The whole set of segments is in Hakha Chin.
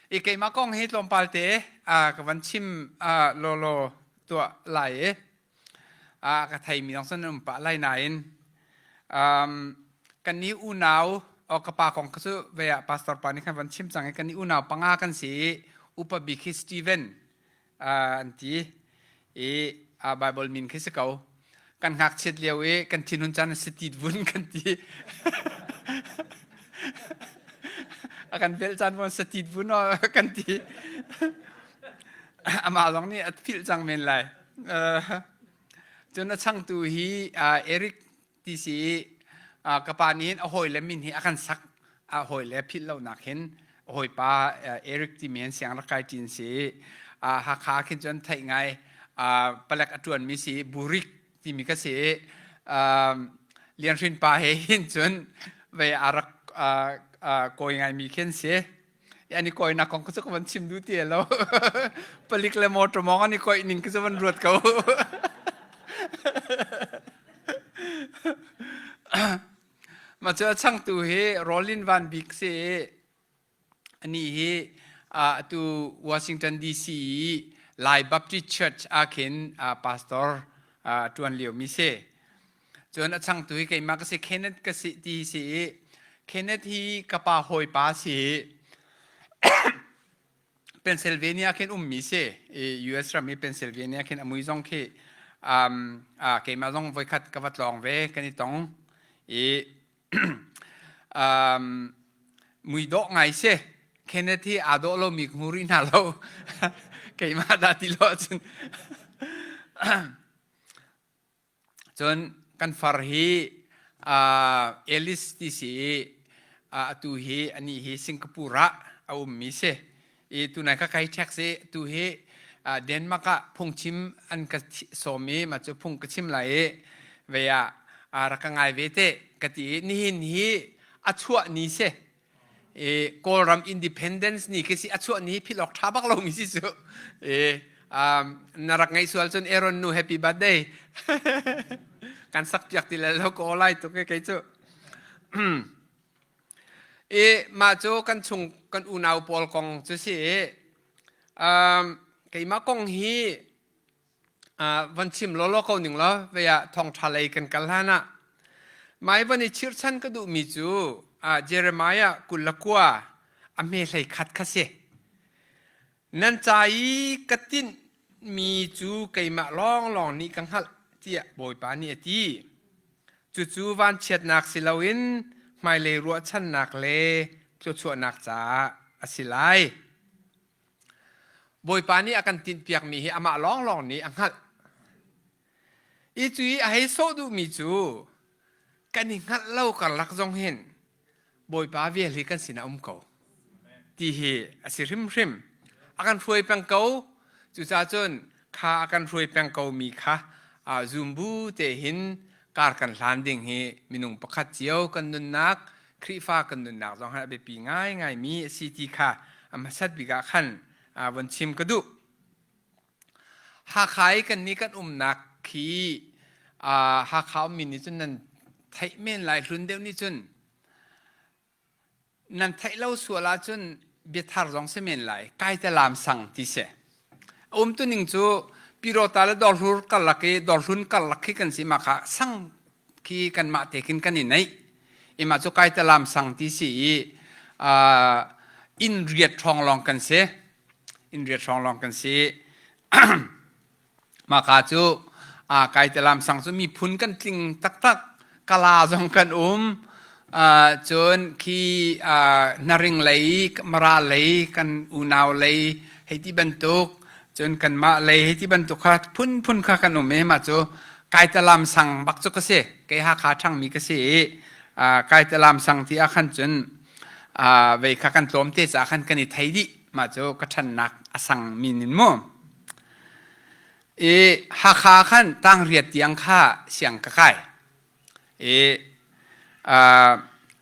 I keimah kong hi tlawmpal te ka van chim lawlaw tuah lai i ka theimi zong cun um pah lai nain kan nih unau ka pa kong cu ve ah pastor pa nih khan van chim cang i kan nih unau panga kan si i upa bik hi Steven an ti i Bible min khi si ko. Kan ngakchiat lio i kan thinhun caan si tit vun kan ti. A kan velh caan von satit vun kan ti. Amah zong nih a philh cang men lai. Cun a changtu hi Eric ti si i ka pa nih hin a hawile min hi a kan sak. A hawile philh lonak hin a hawipa Eric timi hin siang rak kai ṭin si i Hakha khin cun theih ngai palek a ṭuanmi si Burik timi ka si i Lian Hrin pa he hin cun vei a rak kawi ngaimi khi an si. An i kawinak kong cu ka van chim duh ti lo. Palik le motor mong an i kawih ning cu van ruat ko. Mah cu a changtu hi Rolin Van Bik si i anih hi atu Washington DC i Lai Baptist Church ah khin pastor ṭuan liomi si. Cun a changtu hi keimah ka si Kenneth ka si ti si i Kenneth hi ka pa hawipa si Pennsylvania khin ummi si i US ram i Pennsylvania khin a mui zong khi um, uh, keimah zong voikhat ka va tlawng ve kan i tong i um, mui dawh ngai si Kenneth hi aa dawh lomi ka hmu rih hna lo keimah dah ti lo ahcun Cun kan far hi Alice ti si i atu hi anih hi Singapore ah a ummi si. I tunai ka kai check si tu hi Denmark ah phungchim an ka sawm i mah cu phung ka chim lai i ve ah rak ka ngai ve te ka ti i nihin hi a chuah ni si. I Kawlram independence ni khi si a chuah ni philh awk ṭha bak lomi si cu. I na rak ngaih sual cun Aaron nu happy birthday. Kan sak piak ti le lo ko lai tuk e kei cu. I mah cu kan chung kan unau pawl kong cu si i keimah kong hi van chim lawlaw ko ning law vei ah thawngṭha lei kan kal hlan ah mai van i chirchan ka duhmi cu Jeremiah 29 a hme hlei khat kha si. Nan ca i ka tinhmi cu keimah lawnglawng nih ka hngalh tiah Bawipa nih a ti. Cucu vanchiatnak si loin hmailei ruahchannak le thluachuahnak caah a si lai. Bawipa nih a kan tinhpiakmi hi amah lawnglawng nih a hngalh. I cu i a hei sawh duhmi cu kan i hngalh lo karlak zong hin Bawipa vel hi kan sinah um ko ti hi a si hrimhrim. A kan hruai peng ko. Cucaah cun kha a kan hruai peng ko mi kha zum bu te hin kar kan hlan ding hi minung pakhat cio kan nunnak Khrihfa kan nunnak zong hi a biapi ngaingaimi a si ti kha a hmasat bik ah khan von chim ka duh. Hakha i kannih kan umnak khi Hakha ummi nih cun nan theih men lai hlun deuh nih cun nan theih lo sual ahcun biathar zong si men lai kaitalam sang ti si umtuning cu Pirota le Dawrhlur karlak i Dawrhlun karlak khi kan si mah kha sang khi kanmah te khin kan i neih i mah cu kaitalam sang ti si i inn riat hrawng lawng kan si inn riat hrawng lawng kan si Mahka cu Kaitalam sang cu miphun kan tling taktak. Kala zong kan um. Cun khi Hnaring lei, Mara lei, kan unau lei hei ti bantuk, cun kanmah lei hei ti bantuk kha phunphun kha kan um i mah cu Kaitalam sang bak cu ka si. Kei Hakha ṭhangmi ka si i Kaitalam sang ti ah khan cun vei kha kan tlawmte caah khan kan i thei dih. Mah cu ka ṭhannak a sang min in mu. I Hakha khan tangriat tiang kha siang ka kai. I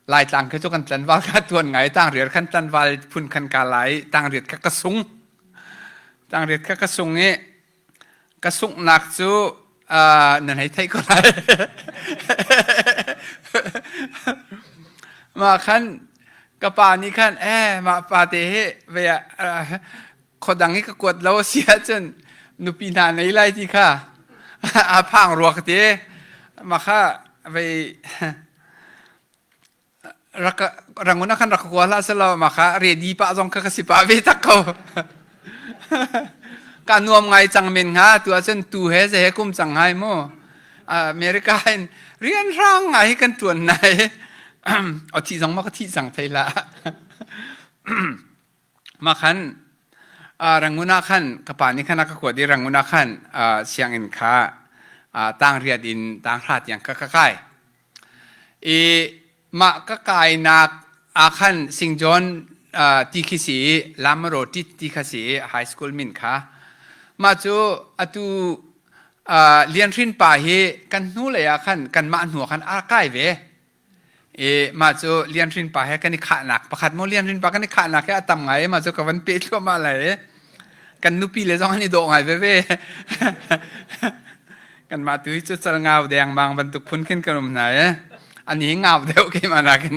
Laitlang khi cu kan tlanval kha tuan ngai tangriat khan tlanval phun khan ka lai tangriat kha ka sung. Tangriat kha ka sung i ka sunghnak cu nan hei theih ko lai. Mah khan. Ka pa nih khan eh mah pa te hi ve ah khuadang i ka kuat lo a si ahcun nupi hna nei lai ti kha a phang rua ka ti. Mah kha vei rak rangun ah khan rak ka kua hlah selaw mah kha ready pah zong kha ka si pah ve tak ko. Ka nuam ngai cang men hnga tu ahcun tu he ze he kum cang hai mu. America in rian hrang ngai hi kan tuan nai. O thi zong ma ka thi cang thei la. Ma khan Rangoon ah khan ka pa nih khan a ka kuat i Rangoon ah khan sianginn kha tang riat in tang hra tiang ka ka kai. I mah ka kainak ah khan Sing John ti khi si i Lamaro tit ti kha si i high school min kha. Mah cu atu Lian Hrin pa hi kan hnu lei ah khan kanmah hnu ah khan a kai ve. I mah cu Lian Hrin pa he kan i khahnak pakhat maw Lian Hrin pa kan i khahnak hi a tam ngai i mah cu ka van peh thluahmah lai i kan nupi le zong an i dawh ngai veve. Kanmah tu hi cu cal ngau dengmang bantuk phun khin kan um hna i ani hi ngau deuh keimah nakin.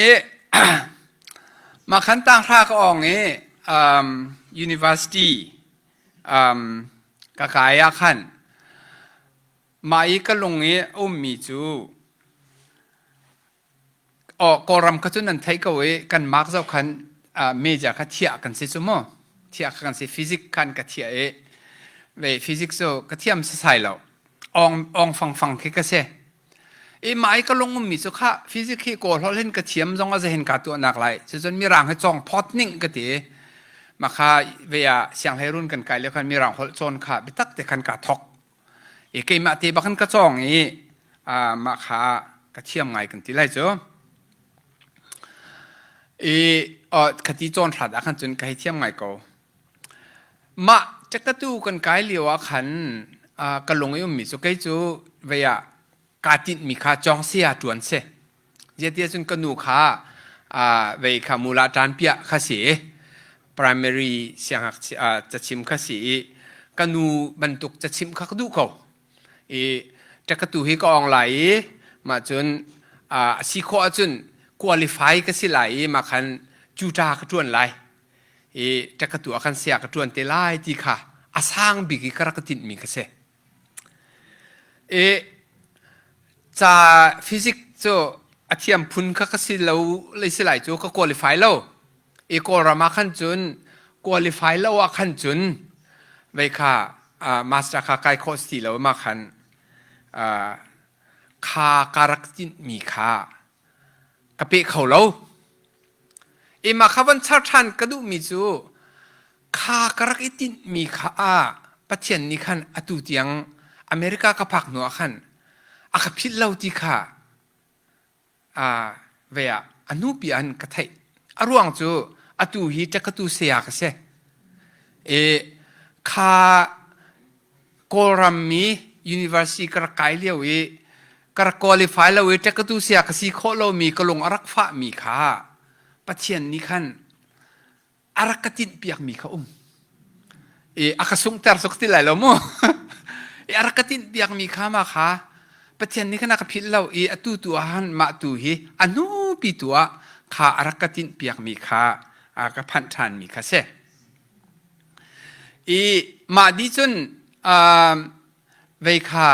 I mah khan tanghra ka awng i um, university um, ka kai ah khan Mah i ka lung i a ummi cu aw Kawlram kha cu nan theih ko i kan mark zoh khan meja kha thiah kan si cu mu. Thiah kha kan si. Physics khan ka thiah i ve physics cu ka thiam sasai lo. Ong ong fangfang khi ka si. I mah i ka lung ummi cu kha physics hi kawl holh hin ka thiam zong a zehin ka tuahnak lai. Cucun mirang hi cawng phawt ning ka ti. Mah kha ve ah sianghleirun kan kai lio khan mirang holh cawn kha biatak te khan kaa thok. I keimah te bak in ka cawng i mah kha ka thiam ngai kan ti lai cu. I khati cawn hrat ah khan cun ka hei thiam ngai ko. Mah cakatu kan kai lio ah khan ka lung i ummi cu kei cu vei ah kaa tinhmi kha cawng saya ṭuan si. Zeitiah cun ka nu kha vei kha mula ṭan piah kha si i primary siangngakchia cachim kha si i ka nu bantuk cachimh kha ka duh ko. I ṭakatu hi ka ong lai i mah cun a si khawh ahcun qualify ka si lai i mah khan cuṭa ka ṭuan lai. I ṭakatu ah khan sia ka ṭuan te lai ti kha a sang bik i ka rak ka tinhmi kha si. I ca physics cu a thiam phun kha ka si lo lei si lai cu ka qualify lo. I Kawlram ah khan cun qualify lo ah khan cun vei kha master kha kai khawh si ti lo ma khan kha ka rak tinhmi kha ka peh kho lo. I mah kha von char ṭhan ka duhmi cu kha ka rak i tinhmi kha ah Pathian nih khan atu tiang America ka phak hnu ah khan a ka philh lo ti kha ve ah a hnupi ah ka theih. A ruang cu atu hi ṭekatu saya ka si. I kha Kawlram mi university ka rak kai lio i ka rak qualify lo i ṭekatu saya ka si khawh lomi ka lung a rak fahmi kha Pathian nih khan a rak ka tinhpiakmi kha um. I a ka sunghter cu ka ti lai lo mu. I a rak ka tinhpiakmi kha ma kha Pathian nih khan a ka philh lo i atu tu ah han mah tu hi a hnupi tu ah kha a rak ka tinhpiakmi kha a ka phanh ṭhanmi kha si. I mah dih cun vei kha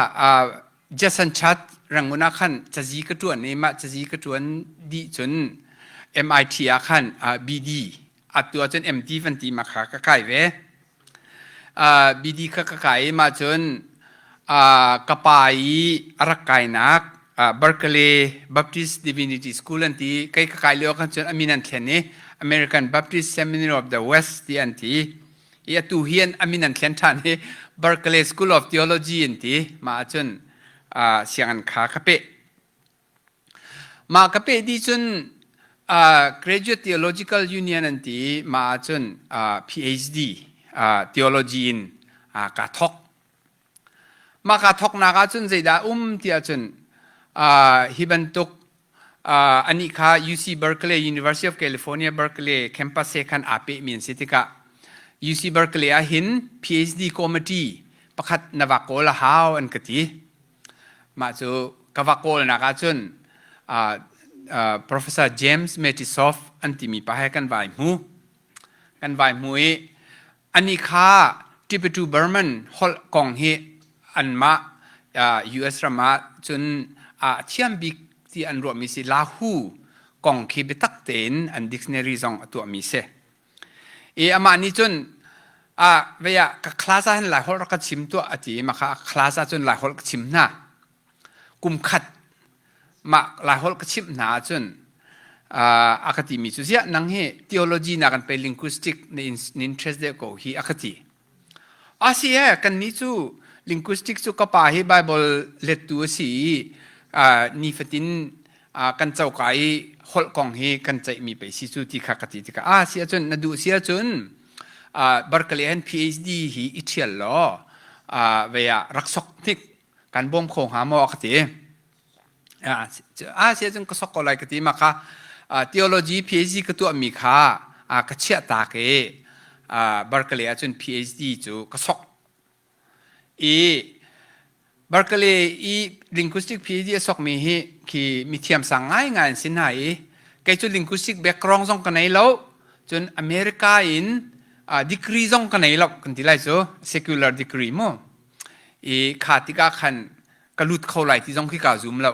Jason Chat Rangoon ah khan cazi ka ṭuan i mah cazi ka ṭuan dih cun MIT ah khan BD atu ahcun MD van ti ma kha ka kai ve. BD kha ka kai i mah cun ka pa i a rak kainak Berkeley Baptist Divinity School an ti kei ka kai lio khan cun a min an thlen i American Baptist Seminary of the West ti an ti. I atu hi an a min an thlen ṭhan i Berkeley School of Theology an ti. Mah ahcun sianginn kha ka peh. Mah ka peh dih cun Graduate Theological Union an ti i mah ahcun PhD theology in kaa thawk. Mah kaa thawknak ahcun zeidah a um ti ahcun hi bantuk anih kha UC Berkeley University of California Berkeley campus he khan aa pehmi an si tikah UC Berkeley ah hin PhD committee pakhat na va kawl a hau an ka ti. Mah cu ka va kawlnak ahcun. Professor James Matisoff an timi pa he kan vai hmu. Kan vai hmu i anih kha Tibetu Burman holh kong hi anmah US ram ah cun a thiam bik ti an ruahmi si Lahu kong khi biatak tein an dictionary zong a tuahmi si. I amah nih cun ah vei ah ka class ah hin Laiholh rak ka chim tuah a ti i mah kha class ah cun Laiholh ka chim hna. Kum khat mah Laiholh ka chimh hna ahcun a ka timi cu ziah nang hi theology na kan pe linguistic na interest deuh ko hi a ka ti. A si e kannih cu linguistic cu ka pa hi Bible lettu a si i nifatin kan coka i holh kong hi kan ceihmi pei si cu ti kha ka ti tikah a si ahcun na duh si ahcun Berkeley han PhD hi i ṭhial law vei ah rak sok hnik kan bawm kho hnga maw ka ti. A si ahcun ka sok ko lai ka ti mah kha theology PhD ka tuahmi kha ka chiah tak i Berkeley ahcun PhD cu ka sok i Berkeley i linguistic PhD a sokmi hi khi mithiam sang ngaingai an si hna i kei cu linguistic background zong ka nei lo cun America in degree zong ka nei lo kan ti lai cu secular degree mu i kha tikah khan ka lut kho lai ti zong khi kaa zum lo.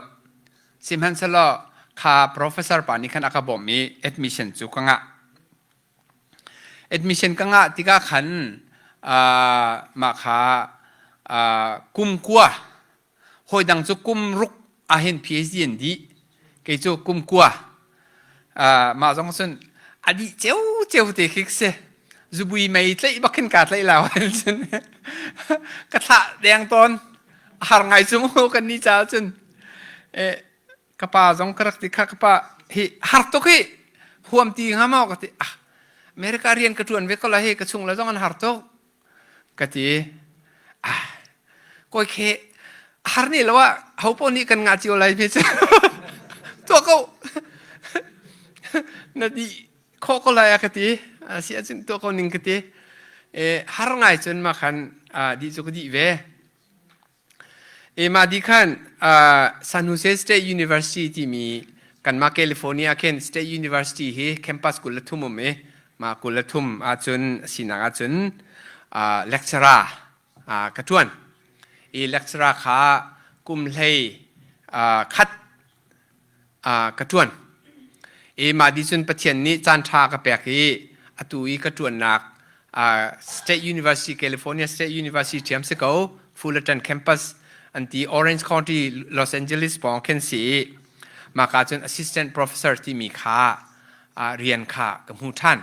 Sihmanhsehlaw kha professor pa nih khan a ka bawmh i admission cu ka ngah. Admission ka ngah tikah khan uh, mah kha uh, kum kua hawi dang cu kum ruk ahhin PhD an dih kei cu kum kua uh, mah zong cun a dih ceu ceu te khi si zubui mei tlaih bak khin kaa tlaih lau cun ka thlah deng tawn har ngai cu mu kan ni caah cun eh ka pa zong ka rak ti kha ka pa hi har tuk hi huam ti hnga maw ka ti ah America rian ka ṭuan ve ko la hi ka chung le zong an har tuk ka ti ah koi khe har ni lo ah ho po nih kan ngah cio lai mi cu tuah ko na di khawh ko lai a ka ti si ahcun tuah ko ning ka ti e har ngai cun ma khan di cu ka dih ve e ma di khan San Jose State University timi kanmah California khin State University hi campus 23 um i ma 23 ahcun sinak ahcun lecturer ka ṭuan i lecturer kha kum hlei khat ka ṭuan. I mah dih cun Pathian nih caanṭha ka pek i atu i ka ṭuannak State University, California State University ṭhiam si ko, Fullerton campus an ti Orange County, Los Angeles pawng khin si i mah ka cun assistant professor timi kha rian kha ka hmu ṭhan.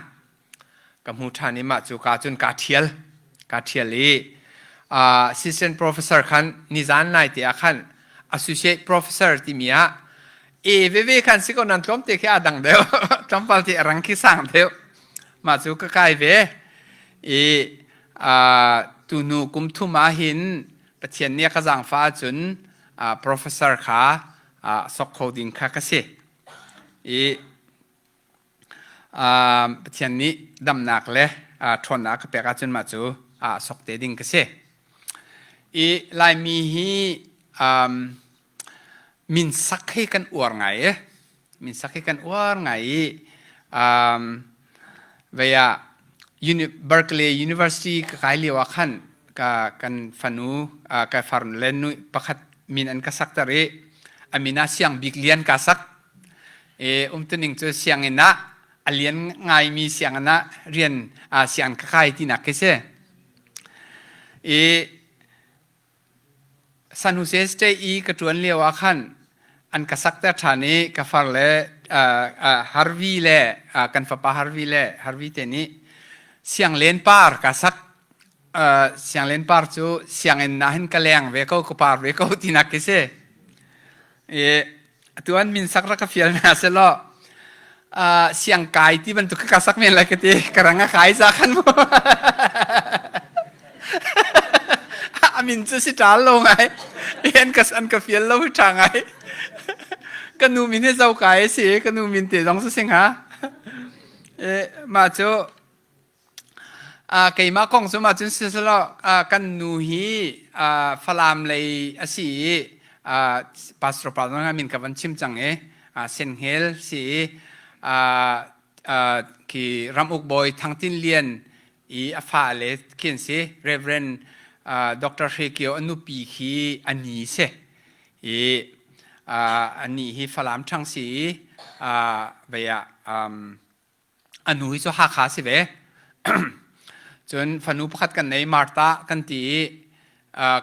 Ka hmu ṭhan i mah cu ka cun kaa ṭhial. Kaa ṭhial i assistant professor khan nizan nai te ah khan associate professor timi ah e veve khan si ko nan tlawmte khi aa dang deuh tlawmpal te a rang khi sang deuh mah cu ka kai ve i tunu kum thum ah hin Pathian nih a ka zaangfah ahcun professor kha sok kho ding kha ka si i Pathian nih damnak le ṭhawnnak a ka pek ahcun mah cu aa sok te ding ka si. I Laimi hi min sak hi kan uar ngai i min sak hi kan uar ngai i vei ah Berkeley University ka kai lio ah khan ka kan fanu ka farnu le nu pakhat min an ka sakter i a min ah Siang Bik Lian ka sak. I umtuning cu sianginn ah a lian ngaimi sianginn ah rian sianginn ka kai tinak khi si. I San Jose State i ka ṭuan lio ah khan an ka sakter ṭhan i ka far le Harvey le kan fapa Harvey le Harvey te nih sianglen par ka sak. Sianglen par cu sianginn ah hin ka leng ve ko, ka par ve ko tinak khi si. I atu an min sak rak ka fial hna selaw siangkai ti bantuk ka sak men lai ka ti ka rang a kai za khan mu a min cu si ṭal lo ngai an ka an ka fial lo ṭha ngai ka nu min hi zo kai si ka nu min te zong si sing ha mah cu Keimah kong cu mah cun siselaw kan nu hi Falam lei a si i Pastor pa zong min ka van chim cang i. Senhngel si i khi ramuk bawi Thang Tin Lian i a fale khi an si. Reverend Dr. Hre Kio a nupi khi a ni si. I anih hi Falam ṭhang si i vei ah a nu hi cu Hakha si ve. Cun fanu pakhat kan nei Martha kan ti i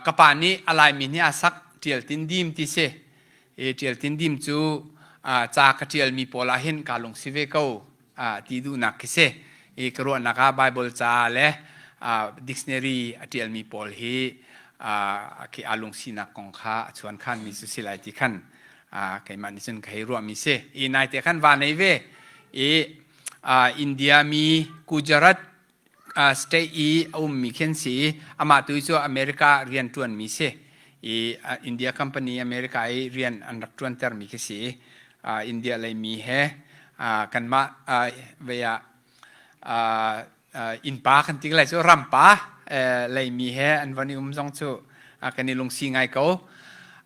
ka pa nih a Laimi nih a sak Ṭial Tin Dim ti si. I Ṭial Tin Dim cu ca ka ṭialmi pawl ah hin kaa lungsi ve ko ti duhnak khi si. I ka ruahnak ah Bible ca le dictionary a ṭialmi pawl hi khi aa lungsinak kong kha a chuankhanmi cu si lai ti khan keimah nih cun ka hei ruahmi si. I naite khan va nei ve i India mi Gujarat state i a ummi khin si i amah tu cu America rian ṭuanmi si i India company America i rian an rak ṭuantermi khi si i India leimi he kanmah vei ah innpa kan ti lai cu rampa leimi he an van i um zong cu kan i lungsi ngai ko.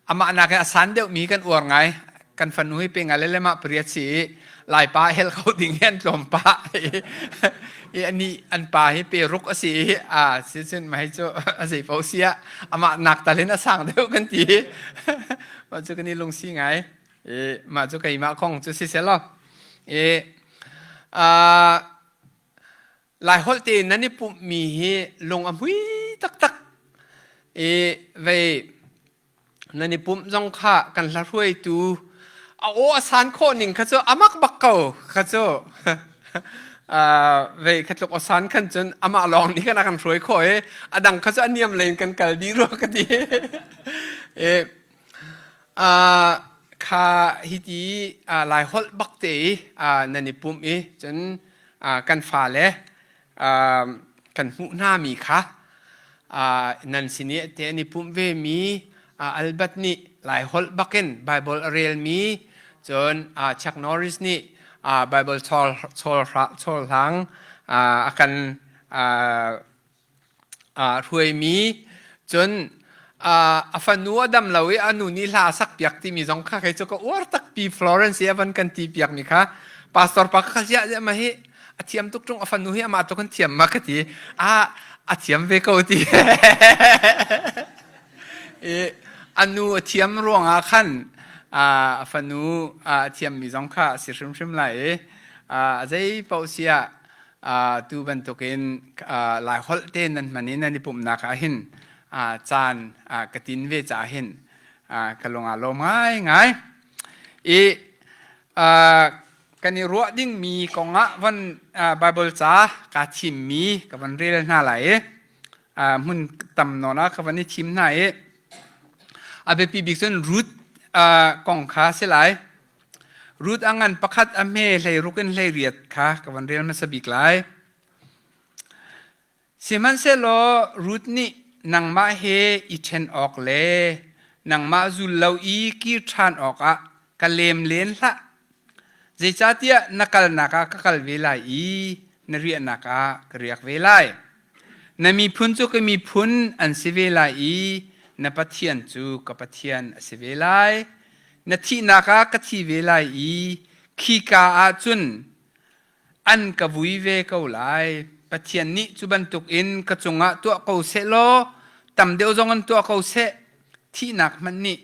Amah nak a san deuhmi kan uar ngai. Kan fanu hi pe ngai le lemah pariat si i Laipa hel kho ding hi an tlawm pah i ani an pa hi pe ruk a si i a si cun mai cu a zei paoh si ah amah nak tal in a sang deuh kan ti. Mah cu kan i lungsi ngai. I mah cu keimah kong cu si selaw. I Laiholh tein nan i pumhmi hi lung a hmui taktak i vei nan i pumh zong kha kan hla hruaitu a aw a san khawh ning kha cu amak bak ko kha cu vei kha tluk aw san khan cun amah lawng nih khan a kan hruai khawh i a dang kha cu a niam lei in kan kal dih rua ka ti. I kha hiti Laiholh bak te i nan i pumh i cun kan fale kan hmuh hnami kha nan sin i te an i pumh vemi Albert nih Laiholh bakin Bible a relmi cun Chuck Norris nih Bible chawl hlang a kan hruaimi cun a fanu a dam lo i a nu nih hla a sak piak timi zong kha kei cu ka uar takpi Florence i a van kan ti piakmi kha pastor pa kha ziah ziah ma hi a thiam tuk ṭung a fanu hi amah tuk an thiam ma ka ti a a thiam ve ko ti i a nu a thiam ruangah khan a fanu a thiammi zong kha a si hrimhrim lai i a zei paoh si ah tu bantukin Laiholh te nan hman i nan i pumhnak ah hin caan ka tin ve caah hin ka lung aa lawm ngaingai. I kan i ruah dingmi kongah von Bible ca kaa thimmi ka von rel hna lai i hmun tam nawn ah ka von i thim hna i a biapi bik cun Ruth kong kha si lai. Ruth a ngan pakhat a hme 16 in 18 kha ka van rel hmasa bik lai. Sihmanhsehlaw Ruth nih nangmah he i ṭhen awk le nangmah zul lo i kir ṭhan awkah ka lem len hlah. Zeicahtiah na kalnak ah ka kal ve lai i na riahnak ah ka riak ve lai. Na miphun cu ka miphun an si ve lai i na Pathian cu ka Pathian a si ve lai. Na thihnak ah ka thi ve lai i khika ah cun an ka vui ve ko lai. Pathian nih cu bantukin ka cungah tuah ko seh law tam deuh zong in tuah ko seh. Thihnak hmanh nih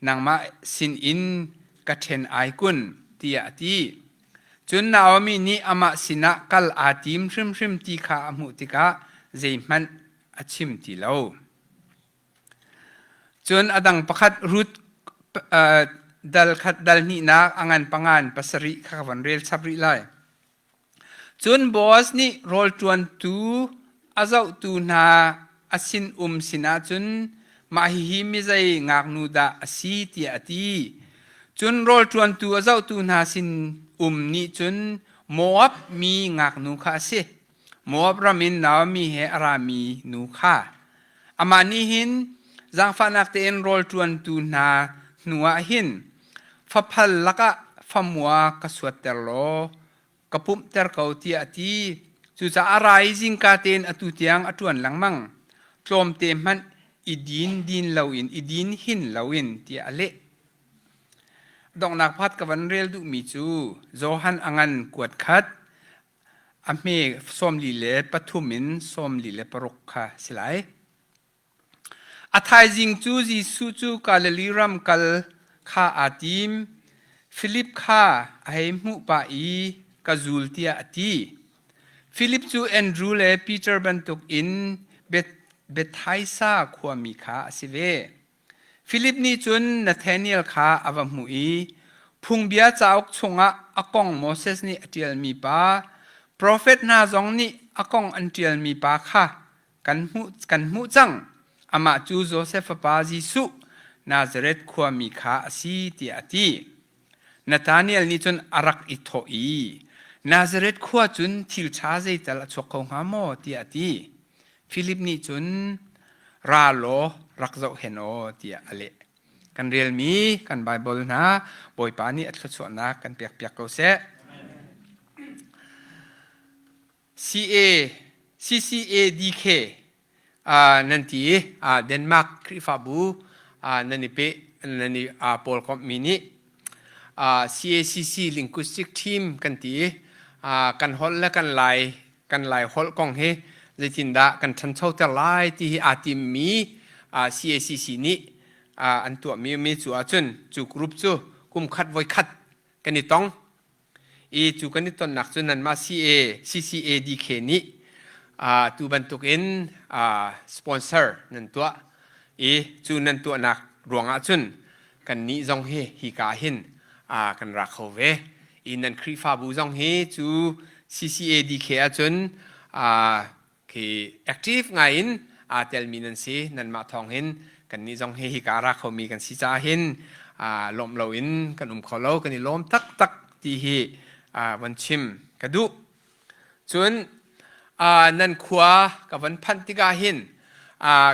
nangmah sinin ka ṭhen ai kun, tiah a ti. Cun Naomi nih amah sinah kal aa tim hrimhrim ti kha a hmuh tikah zeihmanh a chim ti lo. Cun a dang pakhat Ruth dal khat dal hnihnak a ngan pangan pasarih kha ka von rel chap rih lai. Cun Boaz nih rawl ṭuantu a zohtu hna a sinum sinah cun mah hihi mizei ngaknu dah a si tiah a ti. Cun rawl ṭuantu a zohtu hna sinum nih cun Moab mi ngaknu kha a si. Moab ram in Naomi he a rami nu kha. Amah nih hin zaangfahnak tein rawl ṭuantu hna hnuah hin faphal lakah famua ka suatter law ka pumhter ko tiah a ti. Cucaah ra i zingka tein atu tiang a ṭuan lengmang. Tlawmte hmanh i din din loin i din hin loin tiah a leh. Donghnak pakhat ka van rel duhmi cu Johan a ngan kuat khat a hme 43 in 46 kha si lai. A thaizing cu Jesuh cu Galilee ram kal kha aa tim. Filip kha a hei hmuh pah i ka zul tiah a ti. Filip cu Andru le Peter bantukin Bethsaida khuami kha a si ve. Filip nih cun Nathanael kha a va hmuh i Phungbia cauk chungah a kong Moses nih a ṭialmi pa, profet hna zong nih a kong an ṭialmi pa kha kan hmuh, kan hmuh cang. Amah cu Josef fapa Jesuh, Nazareth khuami kha a si, tiah a ti. Nathanael nih cun a rak i thawh i, Nazareth khua cun thil ṭha zeital a chuak kho hnga maw? tiah a ti. Filip nih cun, Ra law rak zoh hen aw, tiah a leh. Kan relmi kan Baibal hna Bawipa nih a thluachuahnak kan pekpiak ko seh. CA, CCADK nan ti i Denmark Khrihfabu nan i peh nan i pawl komhmi nih CACC Linguistic Team kan ti i kan holh le kan lai kan lai holh kong hi zeitindah kan ṭhanchoter lai ti hi aa timmi CACC nih an tuahmi mi cu ahcun cu group cu kum khat voi khat kan i tong I cu kan i tonnak cu nanmah CA, CCADK nih tu bantukin sponsor nan tuah i cu nan tuahnak ruangah cun kannih zong hi hika hin kan ra kho ve. I nan Khrihfabu zong hi cu CCADK ahcun khi active ngai in aa telmi nan si. Nanmah thawng hin kannih zong hi hika ra khomi kan si caah hin lawmh loin kan um kho lo, kan i lawm taktak ti hi van chim ka duh. Cun nan khua ka van phanh tikah hin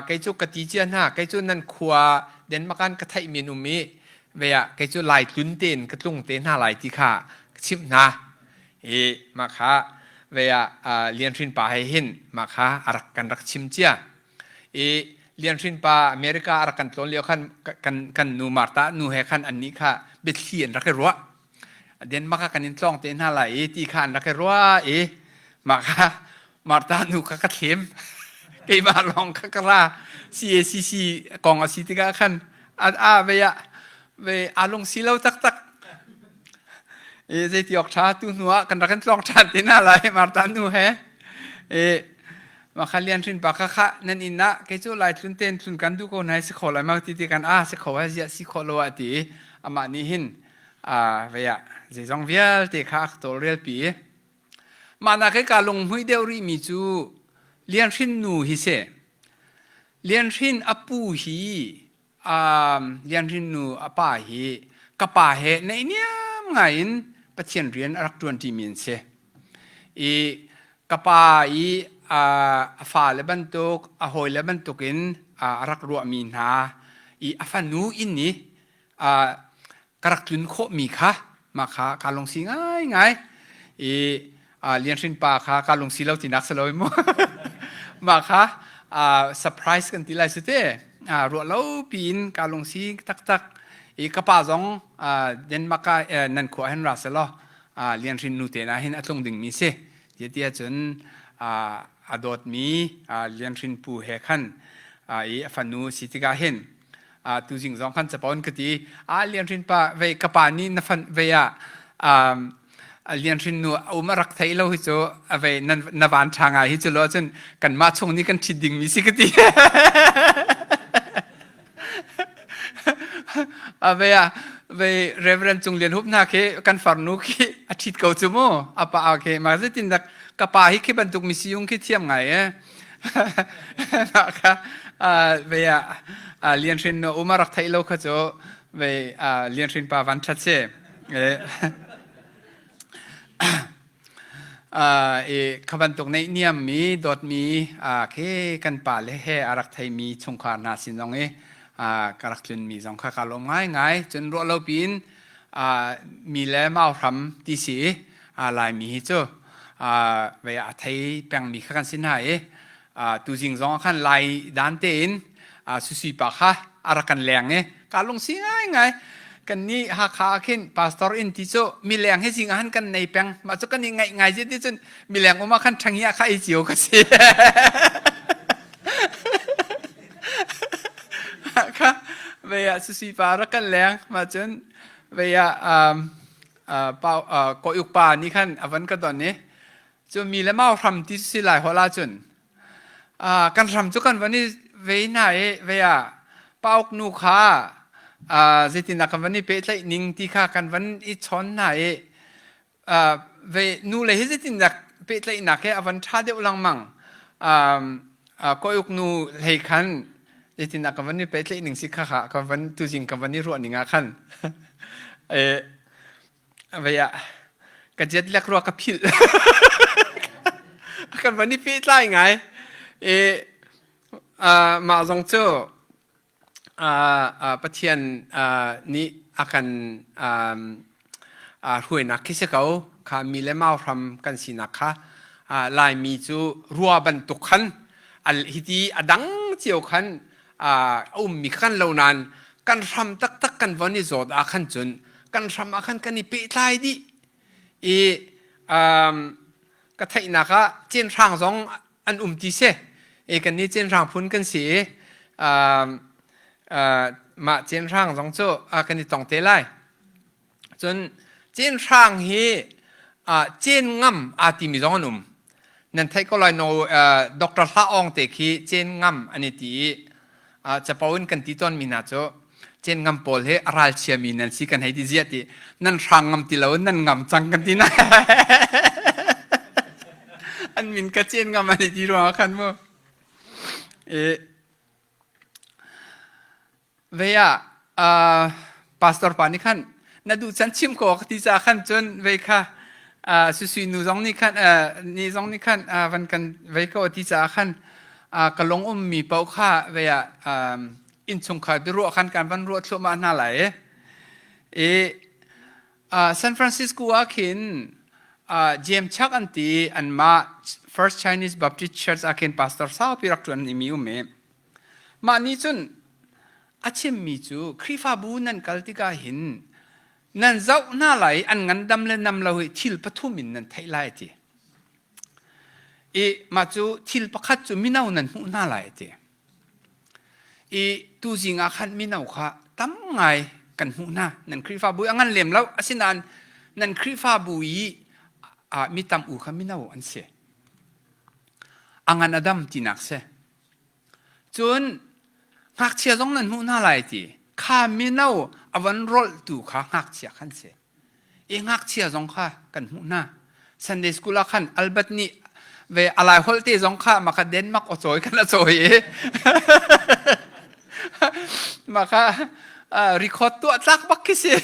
kei cu ka ti cia hna, kei cu nan khua Denmark an ka theihmi an um i ve ah kei cu Lai tlun tein ka tlung te hna lai ti kha ka chimh hna. I mah kha ve ah Lian Hrin pa he hin mah kha a rak kan rak chim cia. I Lian Hrin pa America a rak kan tlawn lio khan kan kan nu Martha nu he khan annih kha biathli an rak i ruah. Denmark ah kan in tlawng te hna lai i ti kha an rak i ruah i mah kha Martha nu kha ka thlem. Keimah lawng kha ka ra. CACC kong a si tikah khan a a ve ah ve aa lung si lo taktak. I zeiti awk ṭha tu hnu ah kan rak in tlawng ṭhan te hna lai Martha nu he. I mah Lian Hrin pa kha kha nan inn ah kei cu lai tlun ten tlun kan duh ko hna si kho lai ma ti ti kan a si kho ai ziah si kho lo ah ti amah nih hin a ve ah zeizong vialte kha a tawlrel pi. Mah nak i ka lunghmuih deuh rihmi cu Lian Hrin nu hi si. Lian Hrin a pu hi Lian Hrin nu a pa hi ka pa he naihniam ngai in Pathian rian a rak ṭuanṭimi an si. I ka pa i a fale bantuk, a hawile bantukin a rak ruahmi hna i a fanu inn i ka rak tlun khawhmi kha mah kha kaa lungsi ngaingai i Lian Hrin pa kha kaa lungsi lo tinak si lo mu. Mah kha surprise kan ti lai si te. Ruah lo piin kaa lungsi taktak i ka pa zong Denmark ah nan khua hin ra selaw Lian Hrin nu te na hin a tlung dingmi si. Tiah tiah cun a dawtmi Lian Hrin pu he khan i a fanu si tikah hin tuzing zong khan capo an ka ti. A Lian Hrin pa vei ka pa nih na fan vei ah Lian Hrin nu um a rak thei lo hi cu a vei na van ṭha ngai hi cu lo cun kanmah chung nih kan ṭhit dingmi si ka ti. A vei ah vei Reverend Cung Lian Hup hna khi kan farnu khi a ṭhit ko cu mu. A pa khi ma zeitin dak ka pa hi khi bantuk mi siyung khi thiam ngai e. Mah kha vei ah Lian Hrin nu um a rak theih lo kha cu vei Lian Hrin pa van ṭhat si. I kha bantuk neihniammi dawtmi khi kan pale he a rak theimi chungkhar hna sin zong i ka rak tlunmi zong kha kaa lawm ngaingai. Cun ruah lo piin mi le mau hram ti si i Laimi hi cu vei a thei pengmi kha kan si hna i tuzing zong ah khan Lai dan tein Susi pa kha a rak kan leng i kaa lungsi ngaingai. Kan nih Hakha ah khin pastor inn ti cu mileng hi zing ah han kan nei peng. Mah cu kan i ngaih ngai ti cun mileng um ah khan ṭhang hi ah kha ei cio ka si. Kha vei ah susi pa rak kan leng. Mah cun vei ah um, uh, pa, uh, kawh pa nih khan a van ka don i cu mi le mau hram ti si lai hol ahcun kan hram cu kan van i vei hna i vei ah pauk nu kha zeitindah kan van i pehtlaih ning ti kha kan van i chawn hna i ve nu le hi zeitindah pehtlaihnak he a van ṭha deuh lengmang. Kawiuk nu hlei khan zeitindah kan van i pehtlaih ning si kha kha kan van tuzing kan van i ruah ning ah khan Vei ah ka jet lek rua ka philh. Kan van i pehtlai ngai. I uh, mah zong cu uh, uh, Pathian uh, nih a kan um, uh, hruainak khi si ko. Kha mi le mau hram kan sinak kha uh, Laimi cu rua bantuk khan al hiti a dang cio khan a ummi kha kan lo nain kan hram taktak kan von i zawt ah khan cun kan hram ah khan kan i pehtlai dih i um, ka theihnak ah cenhrang zong an um ti si e kan nih cenhrang phun kan si i um, uh, mah cenhrang zong cu uh, kan i tong te lai Cun cenhrang hi uh, cen ngam aa timi zong an um. Nan theih ko lai no uh, Dr. Hla Awng te khi cen ngam an i ti i uh, capo in kan ti tawn mi hna cu cen ngam pawl hi a ralchia mi nan si kan hei ti ziah ti nan hrang ngam ti lo nan ngam cang kan ti na an min ka cen ngam an i ti ruangah khan mu e Vei ah uh, pastor pa nih khan na duh can chim ko ka ti caah khan cun vei kha uh, susui nu zong nih khan uh, ni zong nih khan uh, van kan vei ko ti caah khan uh, ka lung ummi paoh kha vei ah um, innchungkhar biaruah khan kan van ruah thluahmah hna lai i i uh, San Francisco ah khin uh, James Chuck an ti anmah First Chinese Baptist Church ah khin pastor saupi rak ṭuan mi um i Mah nih cun a chimmi cu Khrihfabu nan kal tikah hin nan zoh hna lai i an ngandam le nam lo hi thil pathum in nan theih lai a ti. I mah cu thil pakhat cu mino nan hmuh hna lai a ti. I tuzing ah khan mino kha tam ngai kan hmuh hna. Nan Khrihfabu a ngan lem lo. Asinain nan Khrihfabu i mi tam u kha mino an si. A ngan a dam tinak si. Cun ngakchia zong nan hmuh hna lai ti kha mino a van rolhtu kha ngakchia khan si. I ngakchia zong kha kan hmuh hna. Sunday school ah khan Albert nih ve alai holh te zong kha maka Denmark aw cawi kan a cawi i maka record tuah tlak bak khi si.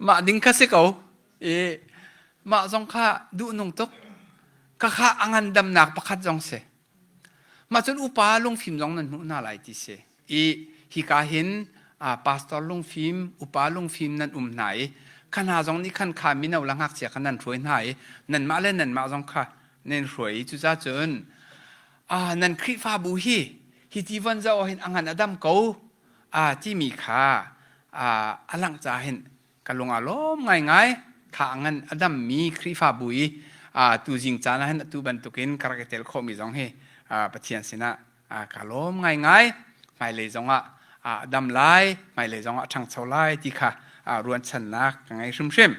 Mah ding kha si ko. I mah zong kha duhnung tuk. Ka kha a ngandamnak pakhat zong si. Mah cun upa lungfim zong nan hmuh hna lai ti si. I hika hin pastor lungfim, upa lungfim nan um hna i kha hna zong nih khan kha mino le ngakchia kha nan hruai hna i nanmah le nanmah zong kha nan hruai i cucaah cun nan Khrihfabu hi hi ti von zoh hin a ngan a dam ko timi kha a langh caah hin Ka lung aa lawm ngaingai. Tha a ngan a dammi Khrihfabu i tuzing caan ah hin atu bantukin ka rak i tel khawhmi zong hi Pathian sinah ka lawm ngaingai. Hmailei zongah a dam lai, hmailei zongah a ṭhangcho lai ti kha ruanchannak ka ngei hrimhrim.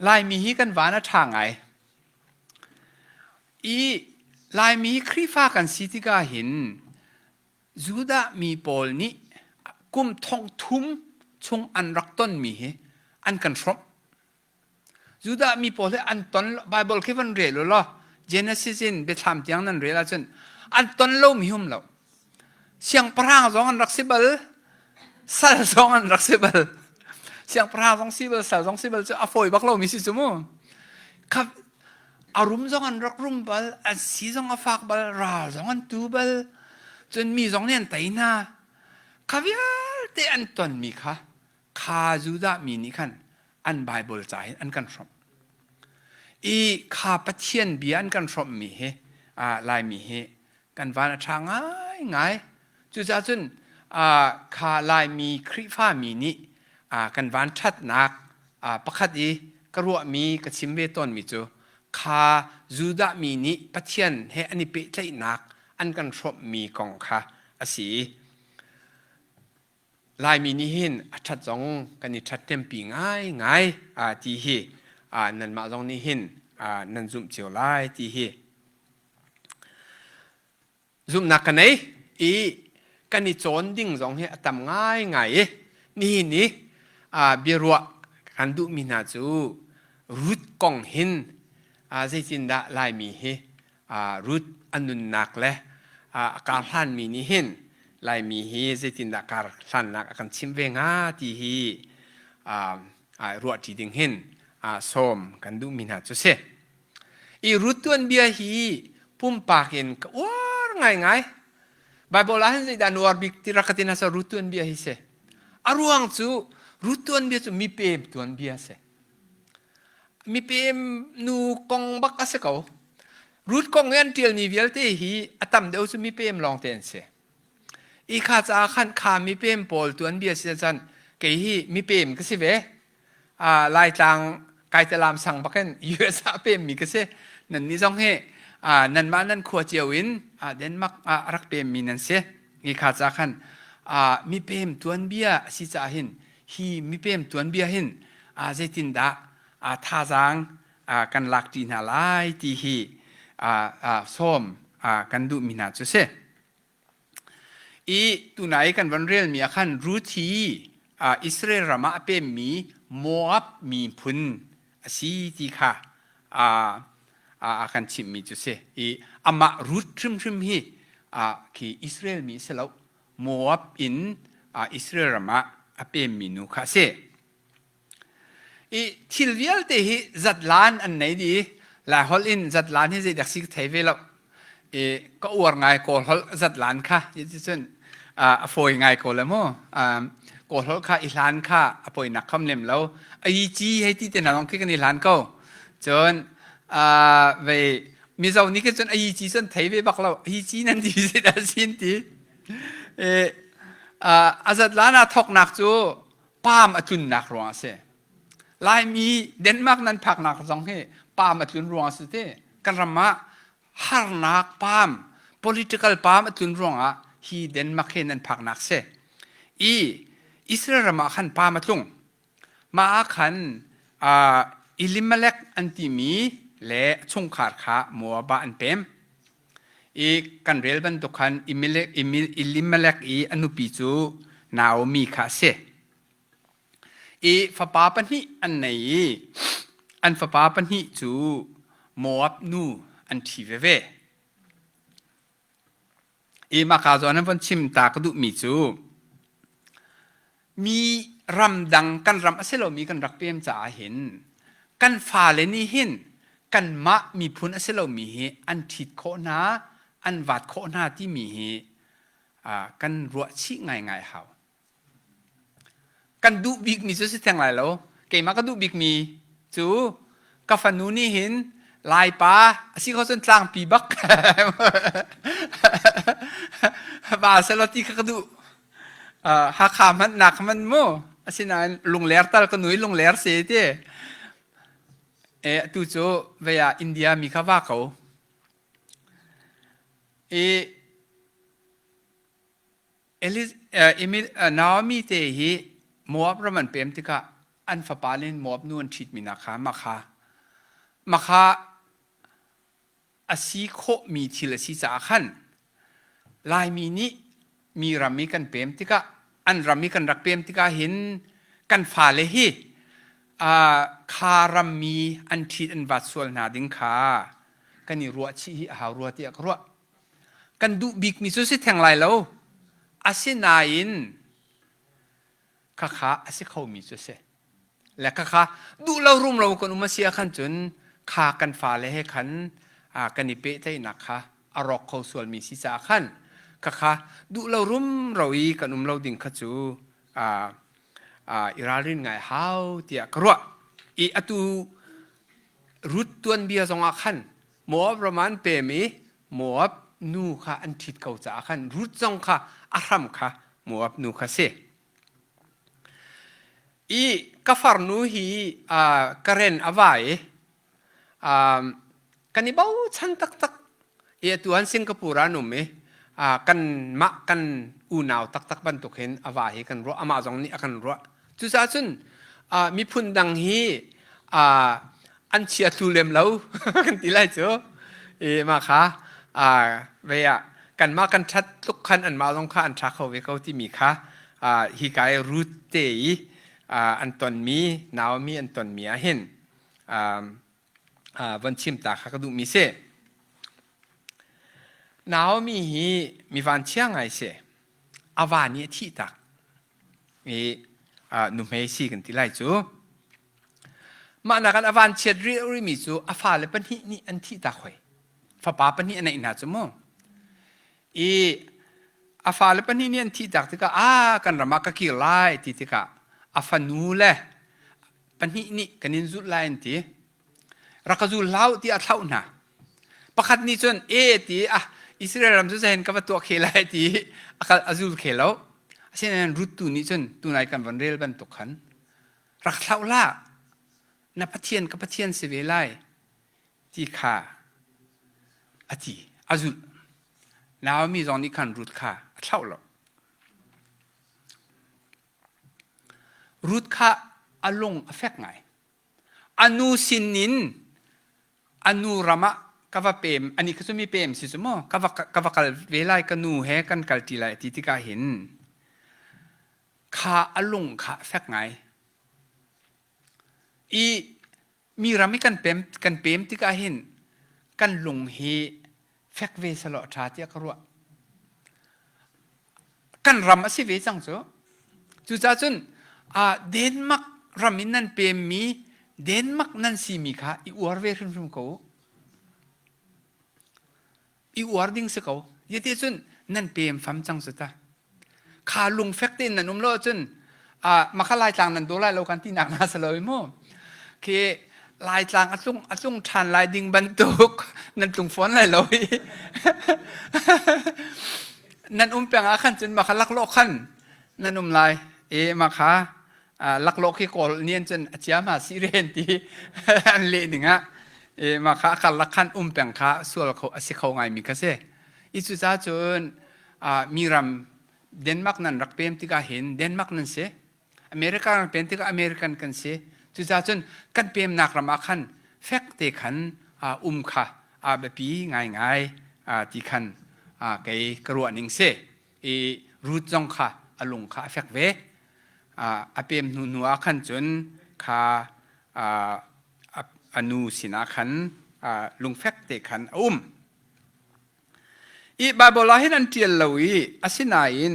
Laimi hi kan van a ṭha ngai. I Laimi Khrihfa kan si tikah hin Judah mi pawl nih kum thong thum chung an rak tonmi hi an kan hrawmh. Judah mi pawl hi an ton Bible khi van rel u law Genesis in Biathlam tiang nan rel ahcun an ton lomi um lo. Siangpahrang zong an rak si bal, sal zong an rak si bal. Siangpahrang zong si bal, sal zong si bal cu a fawi bak lomi si cu mu. Kha A rum zong an rak rum bal, an si zong a fak bal, ral zong an tu bal, cun mi zong nih an tei hna. Kha vialte an tonmi kha kha Judah mi nih khan an Baibal ca hin an kan hrawmh. I kha Pathian bia an kan hrawmhmi hi Laimi hi kan van a ṭha ngaingai. Cucaah cun Kha Laimi Khrihfami nih kan vanṭhatnak pakhat i ka ruahmi ka chim ve tawnmi cu kha Judah mi nih Pathian he an i pehtlaihnak an kan hrawmhmi kong kha a si i Laimi nih hin a ṭhat zong kan i ṭhathnempi ngaingai ti hi nanmah zong nih hin nan zumh cio lai ti hi Zumhnak ka nei i kan i cawn ding zong hi a tam ngaingai i nihin i biaruah kan duhmi hna cu Ruth kong hin zeitindah Laimi hi Ruth a nunnak le a karhlanmi nih hin Laimi hi zeitindah karhlannak a kan chimh ve hnga ti hi ruahṭi ding hin sawm kan duhmi hna cu si. I Ruth tuanbia hi pumpak in ka uar ngaingai. Bible ah hin zeidah na uar bik ti rak ka ti hna Ruth tuanbia hi si. A ruang cu Ruth tuanbia cu mipem tuanbia si. Mipem nu kong bak a si ko. Ruth kong i an ṭialmi vialte hi a tam deuh cu mipem lawngte an si. I kha caah khan kha mipem pawl tuanbia si cun kei hi mipem ka si ve. Laitlang Kaitalam sang bakin US ah pemmi ka si. Nan nih zong hi nanmah nan khua cio in Denmark ah rak pemmi nan si. Hi kha ca khan mipem tuanbia a si caah hin hi mipem tuanbia hin zeitindah thazaang kan lak ṭi hna lai ti hi sawm kan duhmi hna cu si. I tunai kan van relmi ah khan Ruth hi Israel ram ah a pemmi Moab miphun a si ti kha a kan chimhmi cu si. I amah Ruth hrimhrim hi khi Israel mi si lo Moab in Israel ram ah a pemmi nu kha a si. I thil vialte hi zatlan an nei dih. Laiholh in zatlan hi zeidak si ka thei ve lo. I ka uar ngai Kawl holh zatlan kha. Cun a fawi ngai ko le mu. Kawl holh kha i hlan kha a poinak kham lem lo. Ai ci hei ti te hna zong khi kan i hlan ko. Cun vei Mizo nih khin cun ai ci cun thei ve bak lo. Ai ci nan ti zeidah sin ti. A zatlan aa thawknak cu paam a tlunnak ruang a si. Laimi Denmark nan phaknak zong hi paam a tlun ruang a si te. Kan ram ah harnak paam, political paam a tlun ruangah hi Denmark hi nan phaknak si. I Israel ram ah khan paam a tlung. Mah ah khan uh, Elimelech an timi le chungkhar kha Moab ah an pem. I kan rel bantuk khan Elimelech i a nupi cu Naomi kha a si. I fapa pahnih an nei i an fapa pahnih cu Moab nu an ṭhi veve. I mahka zawn an von chim ta ka duhmi cu mi ramdang kan ram a si lomi kan rak pem caah hin kan fale nih hin kanmah miphun a si lomi hi an ṭhit khawh hna an vat khawh hna timi hi kan ruah chih ngaingai hau. Kan duh bikmi cu si theng lai lo. Keimah ka duh bikmi cu ka fanu nih hin Laipa a si kho cun tlangpi bak va selaw ti kha ka duh. Hakha hmanh nak hmanh mu asinain lungler tal ka nui lungler si ti. E atu cu vei ah India mi kha va ko. I Naomi te hi Moab ram an pem tikah an fapa nih Moab nu an ṭhitmi hna kha mah kha mah kha a si khawhmi thil a si caah khan Laimi nih mi ram i kan pem tikah an ram i kan rak pem tikah hin kan fale hi kha rammi an ṭhit an vat sual hna ding kha kan i ruahchih hi a hau rua tiah ka ruah. Kan duh bikmi cu si theng lai lo. Asinain khakha a si khomi cu a si. Le khakha duh lo rumro kan um a si ah khan cun kha kan fale he khan kan i pehtlaihnak kha a rawk kho sualmi si caah khan khakha duh lo rumro i kan um lo ding kha cu i ralrin ngai hau tiah ka ruah. I atu Ruth tuanbia zongah khan Moab ram ah an pem i Moab nu kha an ṭhit ko caah khan Ruth zong kha a hram kha Moab nu kha si. I ka farnu hi Karen a va i kan i bochan taktak i atu han Singapore ah an um i kanmah kan unau taktak bantuk hin a va hi kan ruah amah zong nih a kan ruah cucaah cun miphun dang hi an chia thlu lem lo kan ti lai cu i mah kha ve ah kanmah kan ṭhat tluk khan anmah zong kha an ṭha kho ve ko timi kha hi ka i Ruth te i an tonmi Naomi an tonmi ah hin von chim ta kha ka duhmi si. Naomi hi mi vanchia ngai si. A va nih a thih tak. I nuhmei si kan ti lai cu. Mah nakin a vanchiat rih rihmi cu a fale pahnih nih an thih tak hoi. Fapa pahnih a neih hna cu mu. I a fale pahnih nih an thih tak tikah a kan ram ah ka kir lai ti tikah a fanu le pahnih nih kan in zulh lai an ti. Rak ka zul hlah u tiah a thlauh hna. Pakhat nih cun e ti ah Israel ram cu zahen ka va tuah khe lai ti a kal a zul khe lo. Asinain Ruth tu nih cun tunai kan von rel bantuk khan rak thlauh hlah na Pathian ka Pathian si ve lai ti kha a ti a zulh. Naomi zong nih khan Ruth kha a thlauh lo. Ruth kha a lung a fek ngai. A nu sinin a nu ram ah ka va pem, ani kha cu mi pem si cu maw, ka va, ka va kal ve lai, ka nu he kan kal ṭi lai a ti tikah hin kha a lung kha a fek ngai. I mi ram i kan pem, kan pem tikah hin kan lung hi fek ve selaw a ṭha tiah ka ruah. Kan ram a si ve cang cu. Cucaah cun Denmark ram in nan pemmi Denmark nan simi kha i uar ve hrimhrim ko u. I uar ding si ko. Yete cun nan pem fam cang cu ta. Kha lungfek tein nan um lo ahcun maka Laitlang nan daw lai lo kan tinak hna si lo mu. Khi Laitlang a tlung a tlung ṭhan lai ding bantuk nan tlung fawn lai lo i nan um peng ah khan cun maka laklawh khan nan um lai i maka laklawh khi kawl nian cun a chia ma si ren ti an leh ning ah i maka a karlak khan um peng kha sual kho a si kho ngai mi kha si i cucaah cun mi ram Denmark nan rak pem tikah hin Denmark nan si America nan pem tikah American kan si cucaah cun kan pemnak ram ah khan fek te khan um kha a biapi ngaingai ti khan kei ka ruah ning si i Ruth zong kha a lung kha a fek ve a pem hnu hnu ah khan cun kha a nu sinah khan lungfek te khan a um I Baibal ah hin an ṭial lo i asinain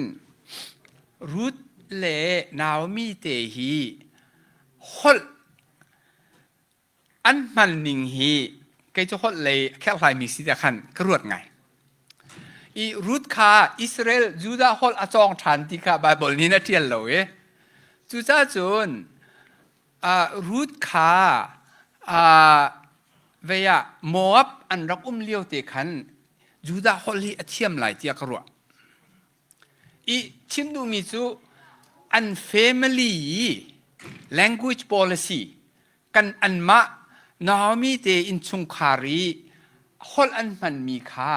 Ruth le Naomi te hi holh an hman ning hi kei cu holh lei a kherhlaimi si tiah khan ka ruat ngai. I Ruth kha Israel Judah holh a cawng ṭhan ti kha Baibal nih a ṭial lo i cucaah cun Ruth kha vei ah Moab an rak um lio te khan Judah holh hi a thiam lai tiah ka ruah. I chim duhmi cu an family i language policy kan anmah Naomi te innchungkhar i holh an hmanmi kha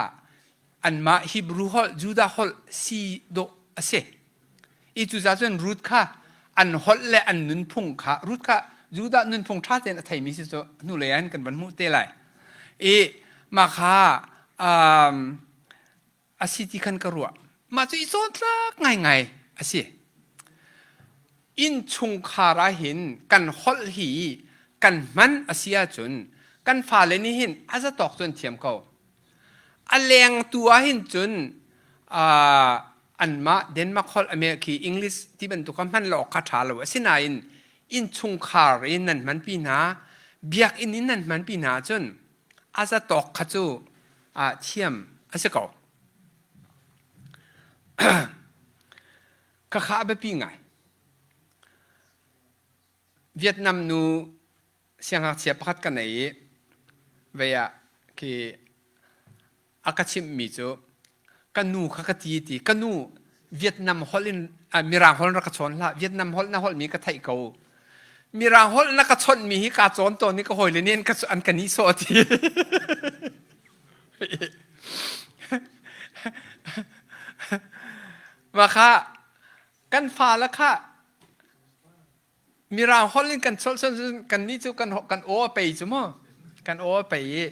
anmah Hebrew holh Judah holh si dawh a si. I cucaah cun Ruth kha an holh le an nunphung kha Ruth kha Judah nunphung ṭha tein a theimi si cu hnulei ah hin kan van hmuh te lai. I mah kha um, a si ti khan ka ruah. Mah cu i cawntlak ngaingai a si. Innchungkhar ah hin kan holh hi kan hman a si ahcun kan fale nih hin a zatawk cu an thiam ko. A leng tu ah hin cun uh, anmah Denmark holh ame khi English ti bantuk kha hman lo awk kha ṭha lo. Asinain innchungkhar in nan hmanpi hna, biakinn in nan hmanpi hna ahcun a zatawk kha cu ah thiam a si ko. Khakha a biapi ngai. Vietnam nu siangngakchia pakhat ka nei i vei ah khi a ka chimhmi cu ka nu kha ka ti ti ka nu. Vietnam holh in Mirang holh rak ka chawn hlah. Vietnam holh na holhmi ka theih ko. Mirang holh na ka chawnhmi hi kaa cawn tawn i ka hawile nih an ka nihsawh ti. Mah kha kan fale kha Mirang holh in kan cholh cun kannih cu kan kan aw a pei cu mu. Kan aw a pei i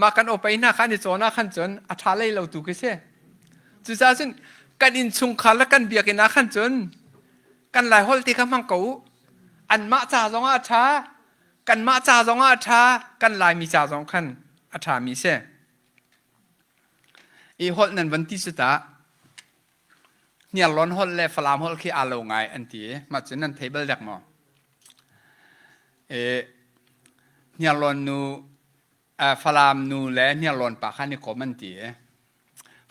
mah kan aw pei hna kha an i cawn ah khan cun a ṭha lei lo tu khi si. Cucaah cun kan innchungkhar le kan biakinn ah khan cun kan Lai holh ti kha hmang ko u. Anmah ca zong ah a ṭha, kanmah ca zong ah a ṭha, kan Laimi ca zong khan a ṭhami si. I holh nan van ti cu ta Hniarlawn holh le Falam holh khi aa lo ngai an ti i mah cu nan thei bal dek maw? E, Hniarlawn nu Falam nu le Hniarlawn pa kha an i kom an ti i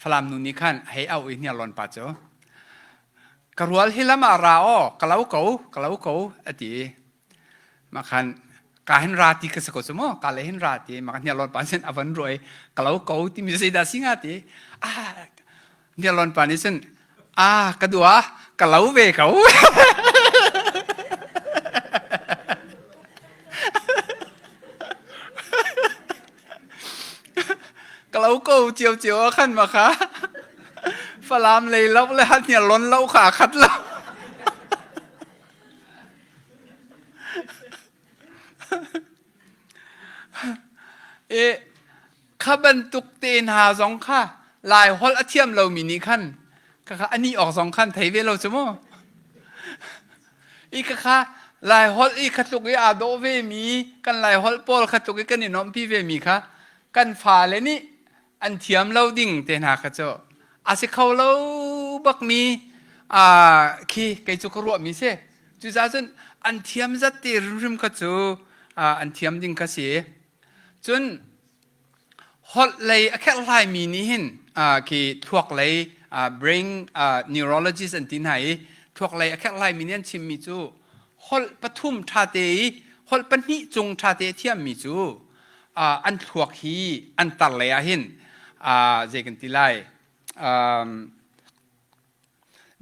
Falam nu nih khan a hei auh i Hniarlawn pa cu ka rual hi lam ah ra aw ka lo ko ka lo ko a ti i mah khan ka hin ra ti ka si ko cu maw ka le hin ra ti mah Hniarlawn pa sin a van ruah i ka lo ko timi zeidah si hnga ti ah Hniarlawn pa nih cun ah ka dua ka lo ve ko ka lo ko cio cio ah khan ma kha Falam lei lo le Hniarlawn lo kha khat lo I kha bantuk te hna zong kha Lai holh a thiam lomi nih khan khakha a nih awk zong khan thei ve lo cu mu. I khakha Lai holh i kha tluk i aa dawh vemi kan Lai holh pawl kha tluk i kan i nuamhpi vemi kha kan fale nih an thiam lo ding te hna kha cu a si kho lo bakmi khi kei cu ka ruahmi si. Cucaah cun an thiam zat te hrimhrim kha cu an thiam ding kha si. Cun holh lei a kherhhlaimi nih hin khi thluak lei brain neurologist an ti hna i thluak lei a kherhhlaimi nih an chimmi cu holh pathum ṭhate i holh pahnih cung ṭhate a thiammi cu an thluak hi an tar lei ah hin zei kan ti lai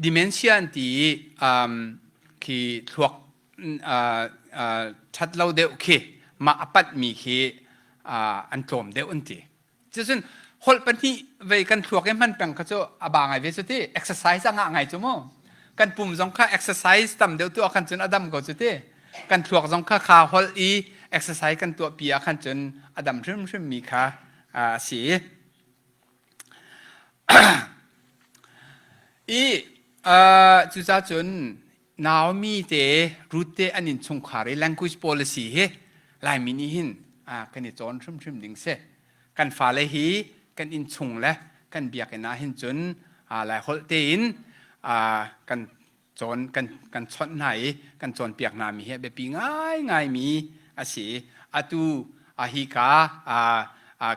Dementia an ti i khi thluak ṭhat lo deuh khi mah a panhmi khi an tlawm deuh an ti. Cucun holh pahnih vei kan thluak i hman peng kha cu a ba ngai ve cu ti. Exercise a ngah ngai cu mu. Kan pum zong kha exercise tam deuh tuah khan cun a dam ko cu ti. Kan thluak zong kha kha holh i exercise kan tuah pi ah khan cun a dam hrimhrim mi kha a si. I cucaah cun Naomi te Ruth te an innchungkhar i language policy hi Laimi nih hin kan i cawn hrimhrim ding si. Kan fale hi kan innchung le kan biakinn ah hin cun Laiholh tein kan cawn kan kan chawnh hna i kan cawnpiak hna mi hi a biapi ngaingai mi a si. Atu a hi ka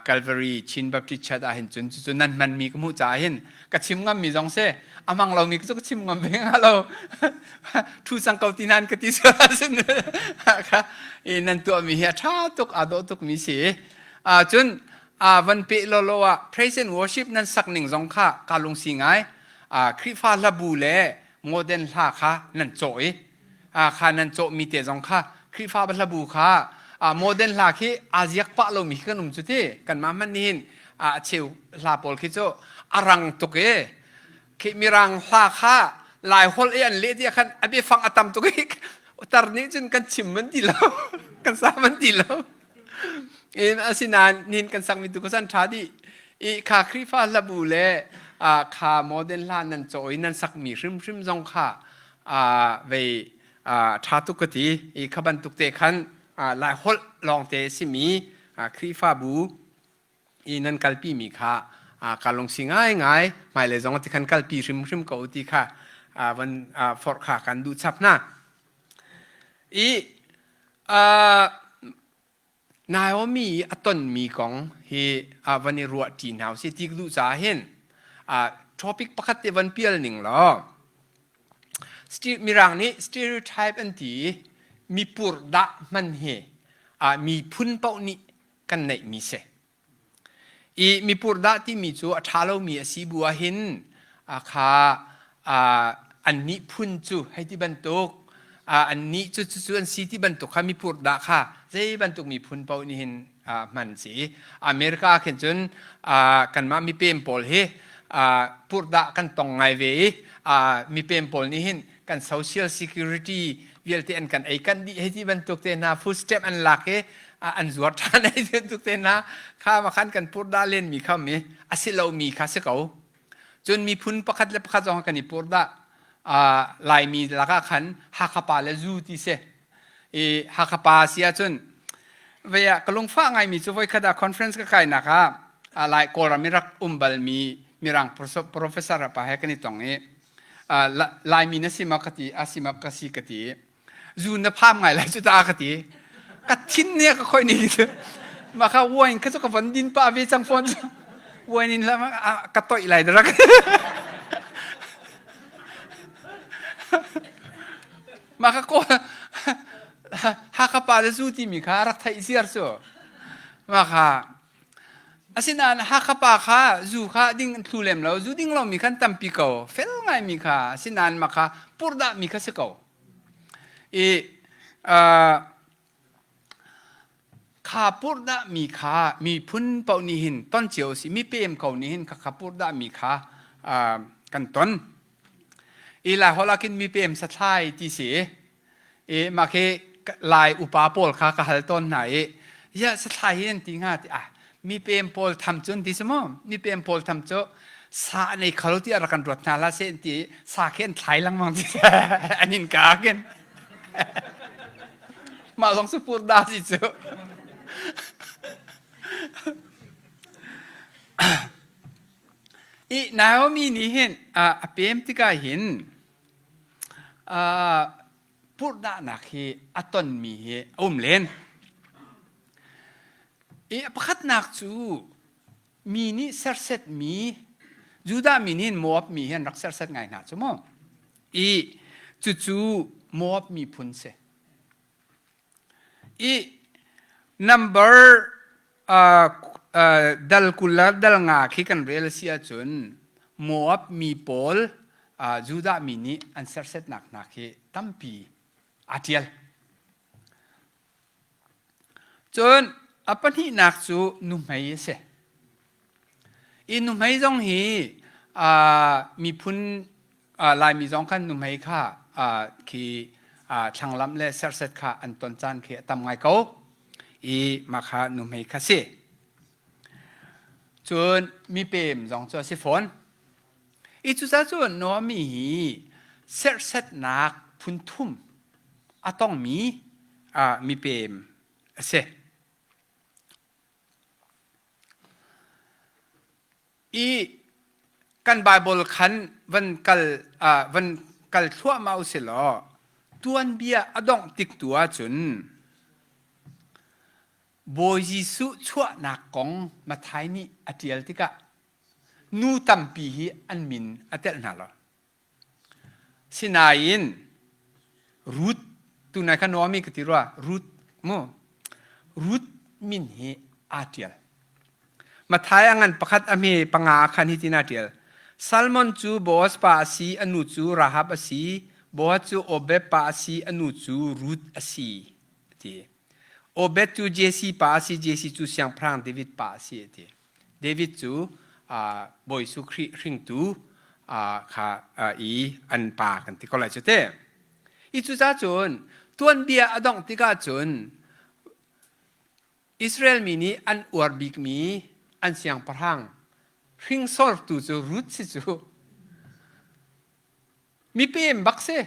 Calvary Chin Baptist Church ah hin cun cucu nan hman mi ka hmuh caah hin ka chim ngam mi zong si a hmang lo mi cu ka chim ngam ve hnga lo thu cang ko ti nan ka ti sin kha i nan tuah mi hi a tha tuk aa dawh tuk mi si cun van pe lo lo ah praise and worship nan sak ning zong kha ka lungsi ngai Khrihfa hlabu le modern hla kha nan cawh i kha nan cawhmi te zong kha Khrihfa hlabu kha modern hla khi aa ziak pah lomi khi kan um cu ti kanmah hmanh nih hin a cheu hla pawl khi cu a rang tuk i khi mirang hla kha lai holh i an leh ti khan a biafang a tam tuk i tar nih cun kan chim man ti lo kan sa man ti lo In asinain nihin kan sakmi tu kha an ṭha dih. I kha Khrihfa hlabu le kha modern hla nan caw i nan sakmi hrimhrim zong kha vei ṭha tuk ka ti. I kha bantuk te khan Lai holh lawngte a simi Khrihfabu i nan kalpimi kha ka lungsi ngaingai. Hmailei zong ti khan kalpi hrimhrim ko ti kha van forh kha kan duh chap hna. I Naomi i a tonmi kong hi van i ruahṭi hna usih ti ka duh caah hin topic pakhat te van pial ning law Mirang nih stereotype an ti i mi purhdah hman hi miphun paoh nih kan neihmi si. I mipurhdah timi cu a ṭha lomi a si bu ahhin kha. Annih phun cu hei ti bantuk, annih cu cucu an si ti bantuk kha mi purhdah kha zei bantuk miphun paoh nih hin hman si. America ah khin cun kanmah mipem pawl hi purhdah kan tong ngai ve i mipem pawl nih hin kan social security vialte an kan ei kan dih hei ti bantuk te hna food stamp an lak i an zuar ṭhan hei ti bantuk te hna kha ma khan kan purhdah len mi kha mi a si lomi kha si ko. Cun miphun pakhat le pakhat zong kan i purhdah. Laimi lakah khan Hakha pa le zu ti si. I Hakha pa si ahcun vei ah ka lungfah ngaimi cu voikhat ah conference ka kainak ah Lai Kawlram i rak um balmi Mirang professor pa he kan i tong i Laimi na si ma ka ti a si ma ka si ka ti zu na pham ngai lai cu ta ka ti ka thin ne ka khoi ni ma kha wine kha cu ka von din pa ve cang phone wine in la ka toih lai rak ma kha ko Hakha pa le zu timi kha rak theih ziar cu ma kha Asinain Hakha pa kha zu kha ding an thlu lem lo. Zu ding lomi khan tampi ko. Fel ngaimi kha. Asinain mah kha purhdahmi kha si ko. I uh, kha purhdahmi kha miphun paoh nih hin ton cio si. Mi pem ko nih hin kha kha purhdahmi kha uh, kan ton. I Lai holh ah khin mipem sathlai ti si. I mah khi Lai upa pawl kha ka hal tawn hna i ya sathlai hi an ti hnga ti ah mipem pawl tham cu an ti si maw mipem pawl tham cu sa an ei kho lo ti rak kan ruat hna la se an ti sa khi an thlai lengmang ti an in ka khin mah zong su pur da si cu I Naomi nih hin a pem tikah hin purhdahnak hi a tonmi hi a um len. I a pakhatnak cu mi nih sersetmi Judah mi nih Moab mi hi an rak serset ngai hna cu mu. I cucu Moab miphun si. I number dal 20 le dal nga khi kan rel a si ahcun Moab mi pawl Judah mi nih an sersetnak hna khi tampi aa ṭial. Cun a pahnihnak cu nuhmei a si. I nuhmei zong hi miphun Laimi zong khan nuhmei kha khi thlanglamh le serset kha an ton caan khi a tam ngai ko. I mah kha nuhmei kha si. Cun mipem zong cu a si fawn. I cucaah cun Naomi hi serhsatnak phun thum a tongmi mipem a si. I kan Baibal khan van kal van kal thluahmah u si law tuanbia a dongh tik tu ahcun Bawi Jesuh chuahnak kong Matthai nih a ṭial tikah nu tampi hi an min a telh hna lo. Sinain Ruth tunai kha Naomi ka ti rua Ruth mu Ruth min hi aa ṭial. Matthai a ngan pakhat a hme panga ah khan hitin aa ṭial. Salmon cu Boaz pa a si, a nu cu Rahab a si, Boaz cu Obed pa a si, a nu cu Ruth a si, a ti. Obed cu Jesse pa a si, Jesse cu siangpahrang David pa a si, a ti. David cu Bawi Jesuh Khrih hringtu kha i an pa kan ti ko lai cu te. I cucaah cun tuanbia a dongh tikah cun Israel mi nih an uar bikmi an siangpahrang hringsortu cu Ruth si cu. Mipem bak si.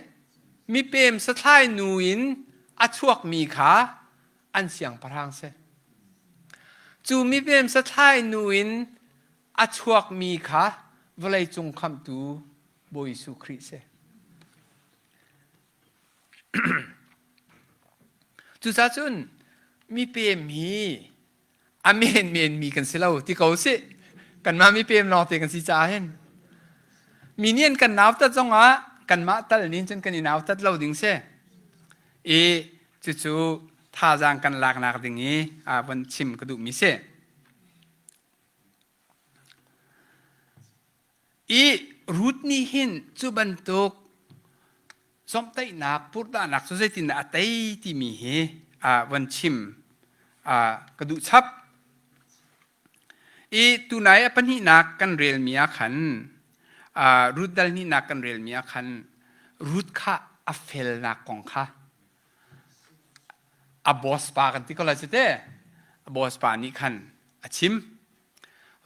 Mipem sathlai nu in a chuakmi kha an siangpahrang si. Cu mipem sathlai nu in a chuakmi kha vawleicung khamhtu Bawi Jesuh Khrih si. Cucaah cun mipem hi a menmen mi kan si lo ti ko sih kanmah mipem lawngte kan si caah hin mi nih an kan nautat zongah kanmah tal nih cun kan i nautat lo ding si i cucu thazaang kan laknak ding i von chim ka duhmi si i. Ruth nih hin cu bantuk zomhtaihnak, purhdahnak cu zeitindah a tei timi hi von chim ka duh chap. I tunai a pahnihnak kan relmi ah khan Ruth dal hnihnak kan relmi ah khan Ruth kha a felnak kong kha a boss pa kan ti ko lai cu te. A boss pa nih khan a chim.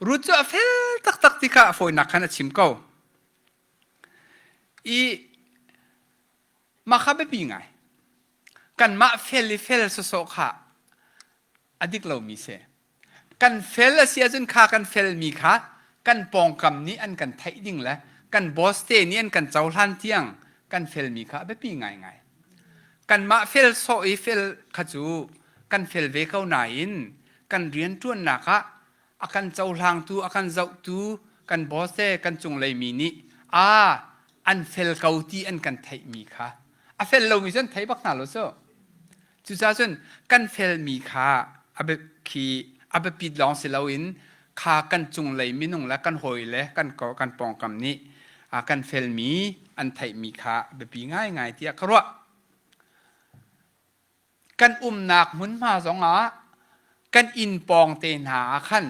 Ruth cu a fel taktak ti kha a fawinak khan a chim ko. I mah kha biapi ngai. Kanmah fel i fel sawsawh kha a dik lomi si. Kan fel a si ahcun kha kan felmi kha kan pawngkam nih an kan theih ding le kan boss te nih an kan cohlan tiang kan felmi kha a biapi ngaingai. Kanmah fel sawh i fel kha cu kan fel ve ko nain kan rianṭuannak ah a kan cohlangtu, a kan zohtu, kan boss te kan cunglei mi nih a an fel ko ti an kan theihmi kha a fel lomi cu an thei bak hna lo cu. Cucaah cun kan felmi kha a khi a biapit lawng si loin kha kan cunglei minung le kan hawi le kan kan pawngkam nih kan felmi an theihmi kha a biapi ngaingai tiah ka ruah. Kan umnak hmunhma zongah kan inn pawng te hna ah khan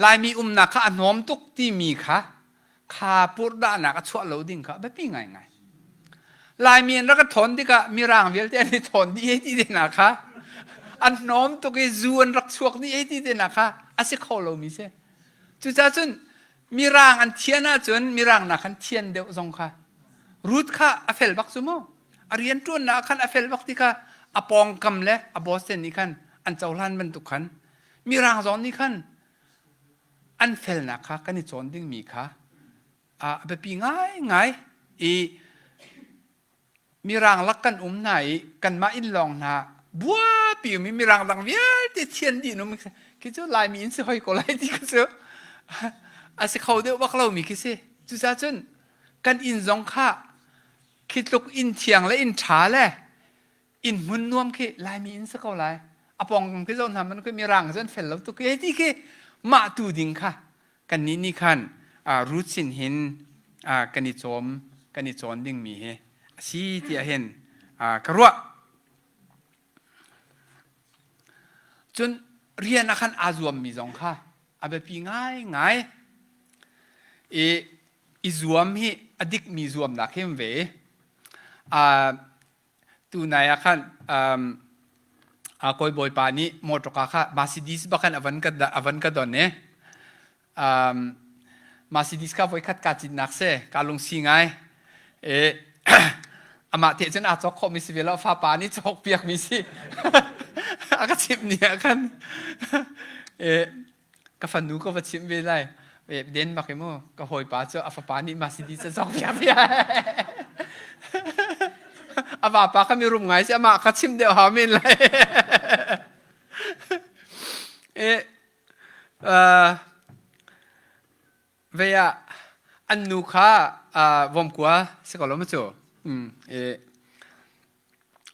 Laimi umnak kha a hnawm tuk timi kha kha purhdahnak a chuah lo ding kha a biapi ngaingai. Laimi an rak ka thawn tikah Mirang vialte an i thawn dih hei ti te hna kha an hnawm tuk i zu an rak chuak dih hei ti te hna kha a si kho lomi si. Cucaah cun Mirang an thian ahcun Mirang nak khan thian deuh zong kha Ruth kha a fel bak cu mu. A rianṭuannak ah khan a fel bak ti kha a pawngkam le a boss te nih khan an cohlan bantuk khan Mirang zong nih khan an felnak kha kan i cawn dingmi kha a biapi ngaingai i Mirang lak kan um hna i kanmah inn lawng hna buapi um i Mirang dang vialte thian dih um khi cu Laimi in si hoi ko lai ti kha cu a si kho deuh bak lomi khi si. Cucaah cun kan inn zong kha khi tluk inn thiang le inn ṭha le inn hmun nuam khi Laimi inn si ko lai. A pawngkam khi zoh hna man khi Mirang cu an fel lo tuk khi ti khi mah tu ding kha kannih nih khan Ruth sin hin kan i cawm kan i cawn dingmi hi a si tiah hin ka ruah. Cun rian ah khan aa zuammi zong kha a biapi ngaingai. I i zuam hi a dikmi zuamnak hi um ve. Uh, tunai ah khan um, a kawi bawipa nih motor kha Mercedes bak khan avan ka avan ka don i um, Mercedes kha voikhat ka cinnak se ka lungsi ngai e amah te cun aa cawk khawhmi si ve lo fapa nih cawk piakmi si a ka chimh ni ah khan e ka fanu ka va chimh ve lai den bak i mu ka hawipa cu a fapa nih Mercedes a cawk piak piak a vapa kha mi rum ngai si amah kha chimh deuh hau men lai e Vei ah an nu kha vomkua si ko lo ma cu?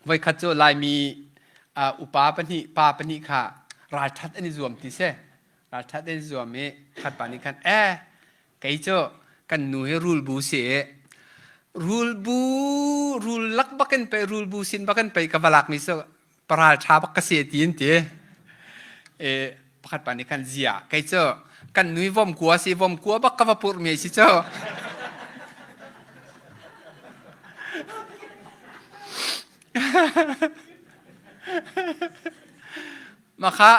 Voikhat cu Laimi upa pahnih pa pahnih kha ralṭhat an i zuam ti si. Ralṭhat an i zuam i khat pa nih khan eh kei cu kan nu hi rulbu si i rulbu rul lak bakin pei rulbu sin bakin pei ka va lakmi cu paral ṭha bak ka si ti an ti. E, pakhat pa nih khan zia kei cu kan nui vom kua si vom kua bak ka va purh mi si cu. Mah kha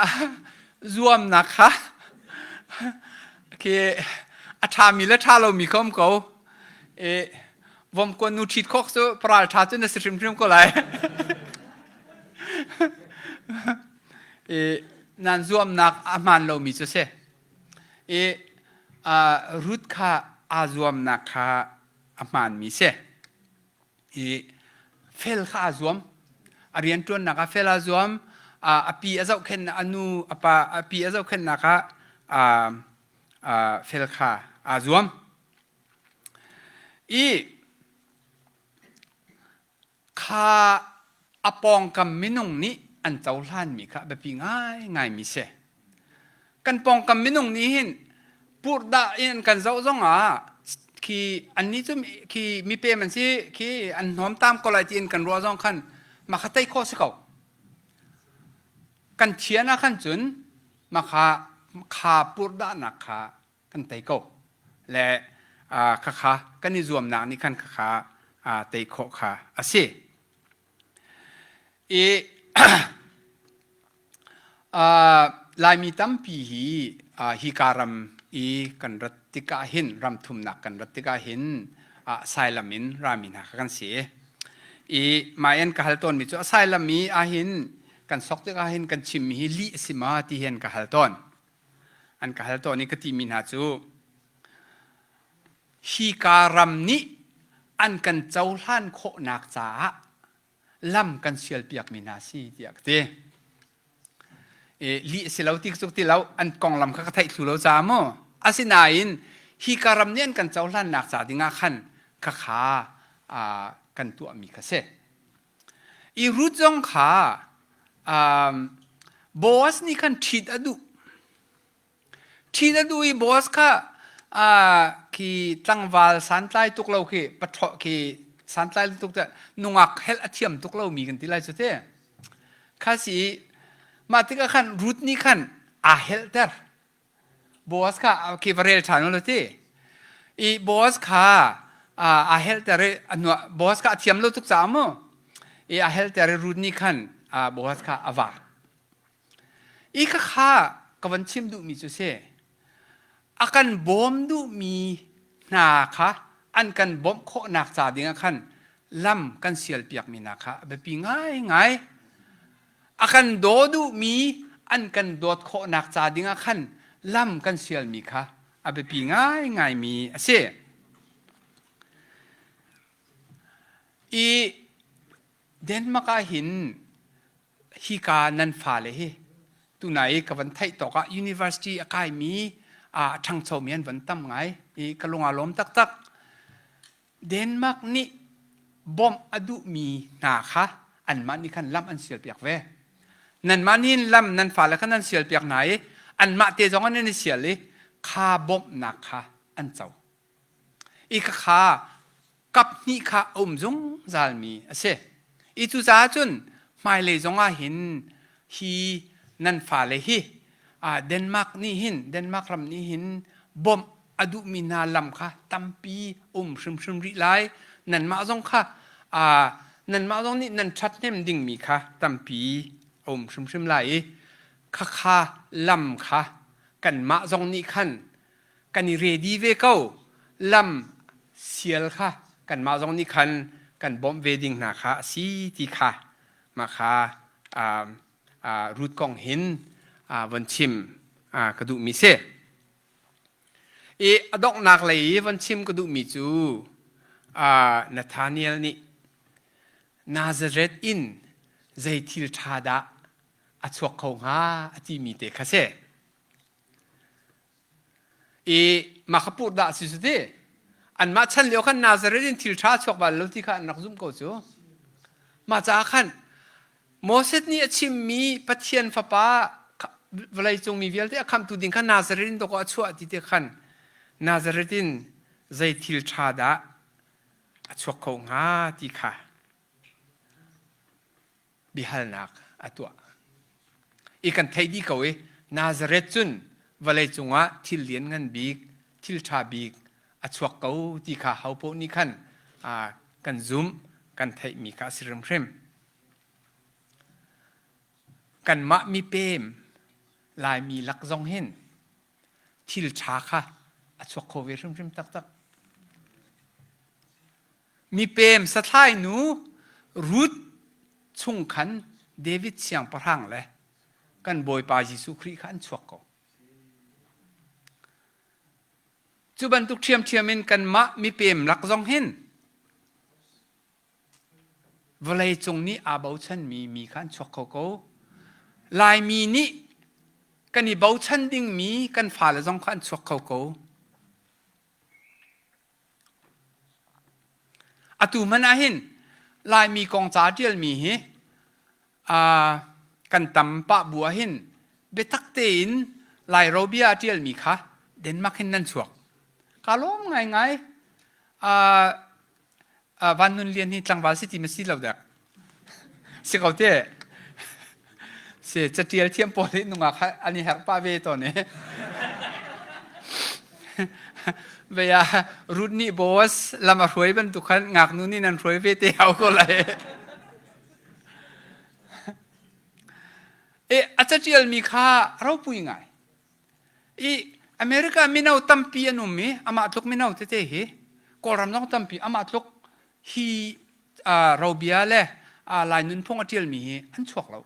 zuamnak kha khi a ṭhami le ṭha lomi kha um ko. E, vomkuan nu ṭhit khawk cu paral ṭha cu na si hrimhrim ko lai. I nan zuamnak a hmaan lomi cu si. I Ruth kha aa zuamnak kha a hmaanmi si. I fel kha aa zuam. A rianṭuannak ah fel aa zuam. A pi a zohkhenhnak a nu a pa a pi a zohkhenhnak ah fel kha aa zuam. I kha a pawngkam minung nih an cohlanmi kha a biapi ngaingaimi si. Kan pawngkam minung nih hin purhdah in an kan zoh zongah. Khi annih cu khi mipem an si khi an hnawm tam ko lai tiin kan ruah zong khan mah kha tei khawh si ko. Kan thian ah khan cun mah kha kha purhdahnak kha kan tei ko. Le khakha kan i zuamnak nih khan khakha tei khawh kha a si. I Laimi tampi hi hika ram i kan rat tikah hin ram thumnak kan rat tikah hin asylum in rami hna kha kan si. I mah in ka hal tawnmi cu asylum i ahhin kan sok tikah hin kan chimmi hi lih a si ma ti hi an ka hal tawn. An ka hal tawn i ka timi hna cu hika ram nih an kan cohlan khawhnak caah lam kan sialpiakmi hna si tiah ka ti. E, lih a si lo ti cu ti lo an konglam kha ka theih thlu lo ca mu. Asinain hika ram nih an kan cohlannak ca dingah khan khakha kan tuahmi kha si. I Ruth zong kha um, Boaz nih khan ṭhit a duh. Ṭhit a duh i Boaz kha khi tlangval santlai tuk lo khi paṭhaw khi santlai tuk te nungak helh a thiam tuk lomi kan ti lai cu te. Kha si mah tikah khan Ruth nih khan aa helhter. Boaz kha khi va rel ṭhan u law ti. I Boaz kha aa helhter i a hnuah Boaz kha a thiam lo tuk caah mu i aa helhter i Ruth nih khan Boaz kha a va. I khakha ka van chim duhmi cu si, a kan bawm duhmi hna kha an kan bawmh khawhnak ca dingah khan lam kan sialpiakmi hna kha a biapi ngaingai. A kan daw duhmi an kan dawt khawhnak ca dingah khan lam kan sialmi kha a biapi ngaingaimi a si. I Denmark ah hin hika nan fale hi tunai i ka van theih tawk ah university a kaimi a ṭhangchomi an van tam ngai i ka lung aa lawm taktak. Denmark nih bawmh a duhmi hna kha anmah nih khan lam an sialpiak ve. Nanmah nih lam nan fale kha nan sialpiak hna i anmah te zong an i sial i kha bawmhnak kha an co. I khakha kap hnih kha a um zungzalmi a si. I cucaah cun hmailei zongah hin hi nan fale hi Denmark nih hin Denmark ram nih hin bawmh a duhmi hna lam kha tampi um hrimhrim rih lai. Nanmah zong kha nanmah zong nih nan ṭhathnem dingmi kha tampi a um hrimhrim lai i khakha lam kha kanmah zong nih khan kan i ready ve ko lam sial kha kanmah zong nih khan kan bawmh ve ding hna kha a si ti kha mah kha Ruth kong hin von chim ka duhmi si. I a donghnak lei i von chim ka duhmi cu Nathaniel nih Nazareth in zei thil ṭha dah a chuak kho hnga a timi te kha si. I mah kha purhdah a si cu ti. Anmah chan lio khan Nazareth in thil ṭha a chuak bal lo ti kha an rak zumh ko cu. Mah caah khan Moses nih a chimmi Pathian Fapa vawleicung mi vialte a khamhtu ding kha Nazareth in dawkaw a chuah ti te khan Nazareth in zei thil ṭha dah a chuak kho hnga ti kha biahalnak a tuah. I kan theih dih ko i Nazareth cun vawleicung ah thil lianngan bik, thil ṭha bik a chuak ko ti kha hopoh nih khan kan zumh, kan theihmi kha a si hrimhrim. Kanmah mipem Laimi lak zong hin thil ṭha kha a chuak kho ve hrimhrim taktak. Mipem sathlai nu Ruth chung khan David siangpahrang le kan Bawipa Jesuh Khrih kha an chuak ko. Cu bantuk ṭhiamṭhiam in kanmah mipem lak zong hin vawleicung nih aa bochanmi mi kha an chuak kho ko. Laimi nih kan i bochan dingmi kan fale zong kha an chuak kho ko. Atu hmanh ah hin Laimi kong ca ṭialmi hi kan tam pah bu ah hin biatak tein Lairobia a ṭialmi kha Denmark hin nan chuak. Kaa lawm ngaingai. Van Nun Lian hi tlangval si ti ma si lo dek? Si ko te. Si catial thiam pawl hi nungak an i herh pah ve tawn i. Vei ah Ruth nih Boaz lam a hruai bantuk khan ngaknu nih nan hruai ve te hau ko lai. E a catialmi kha ropui ngai. I America mino tampi an um i amah tluk mino tete hi Kawlram zong tampi amah tluk hi robia le Lai nunphung a ṭialmi hi an chuak lo.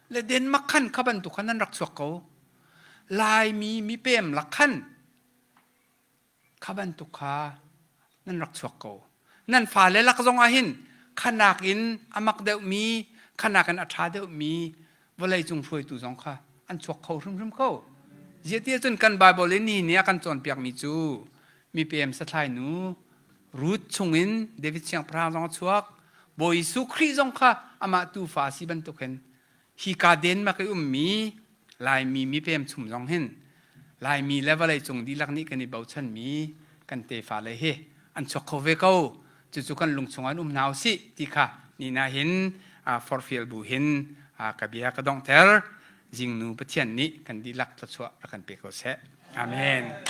Le Denmark khan kha bantuk khan an rak chuak ko. Laimi mipem lak khan kha bantuk kha nan rak chuak ko. Nan fale lak zong ah hin khanak in a mak deuhmi, khanak in a ṭha deuhmi vawleicung hruaitu zong kha an chuak kho hrimhrim ko. Ziah cun kan Bible in nihin ni a kan cawnpiakmi cu mipem sathlai nu Ruth chungin David siangpahrang zong a chuak. Bawi Jesuh Khrih zong kha amah tufa a si bantukin hi ka Denmark i ummi Laimi mipem chung zong hin Laimi le vawleicung dihlak nih kan i bochanmi kan tefa le hi an chuak kho ve ko. Cucu kan lungchung an um hna usih ti kha ni na hin forhfial bu hin ka bia ka donghter. Zingnu Pathian nih kan dihlak thluachuah rak kan pe ko seh. Amen.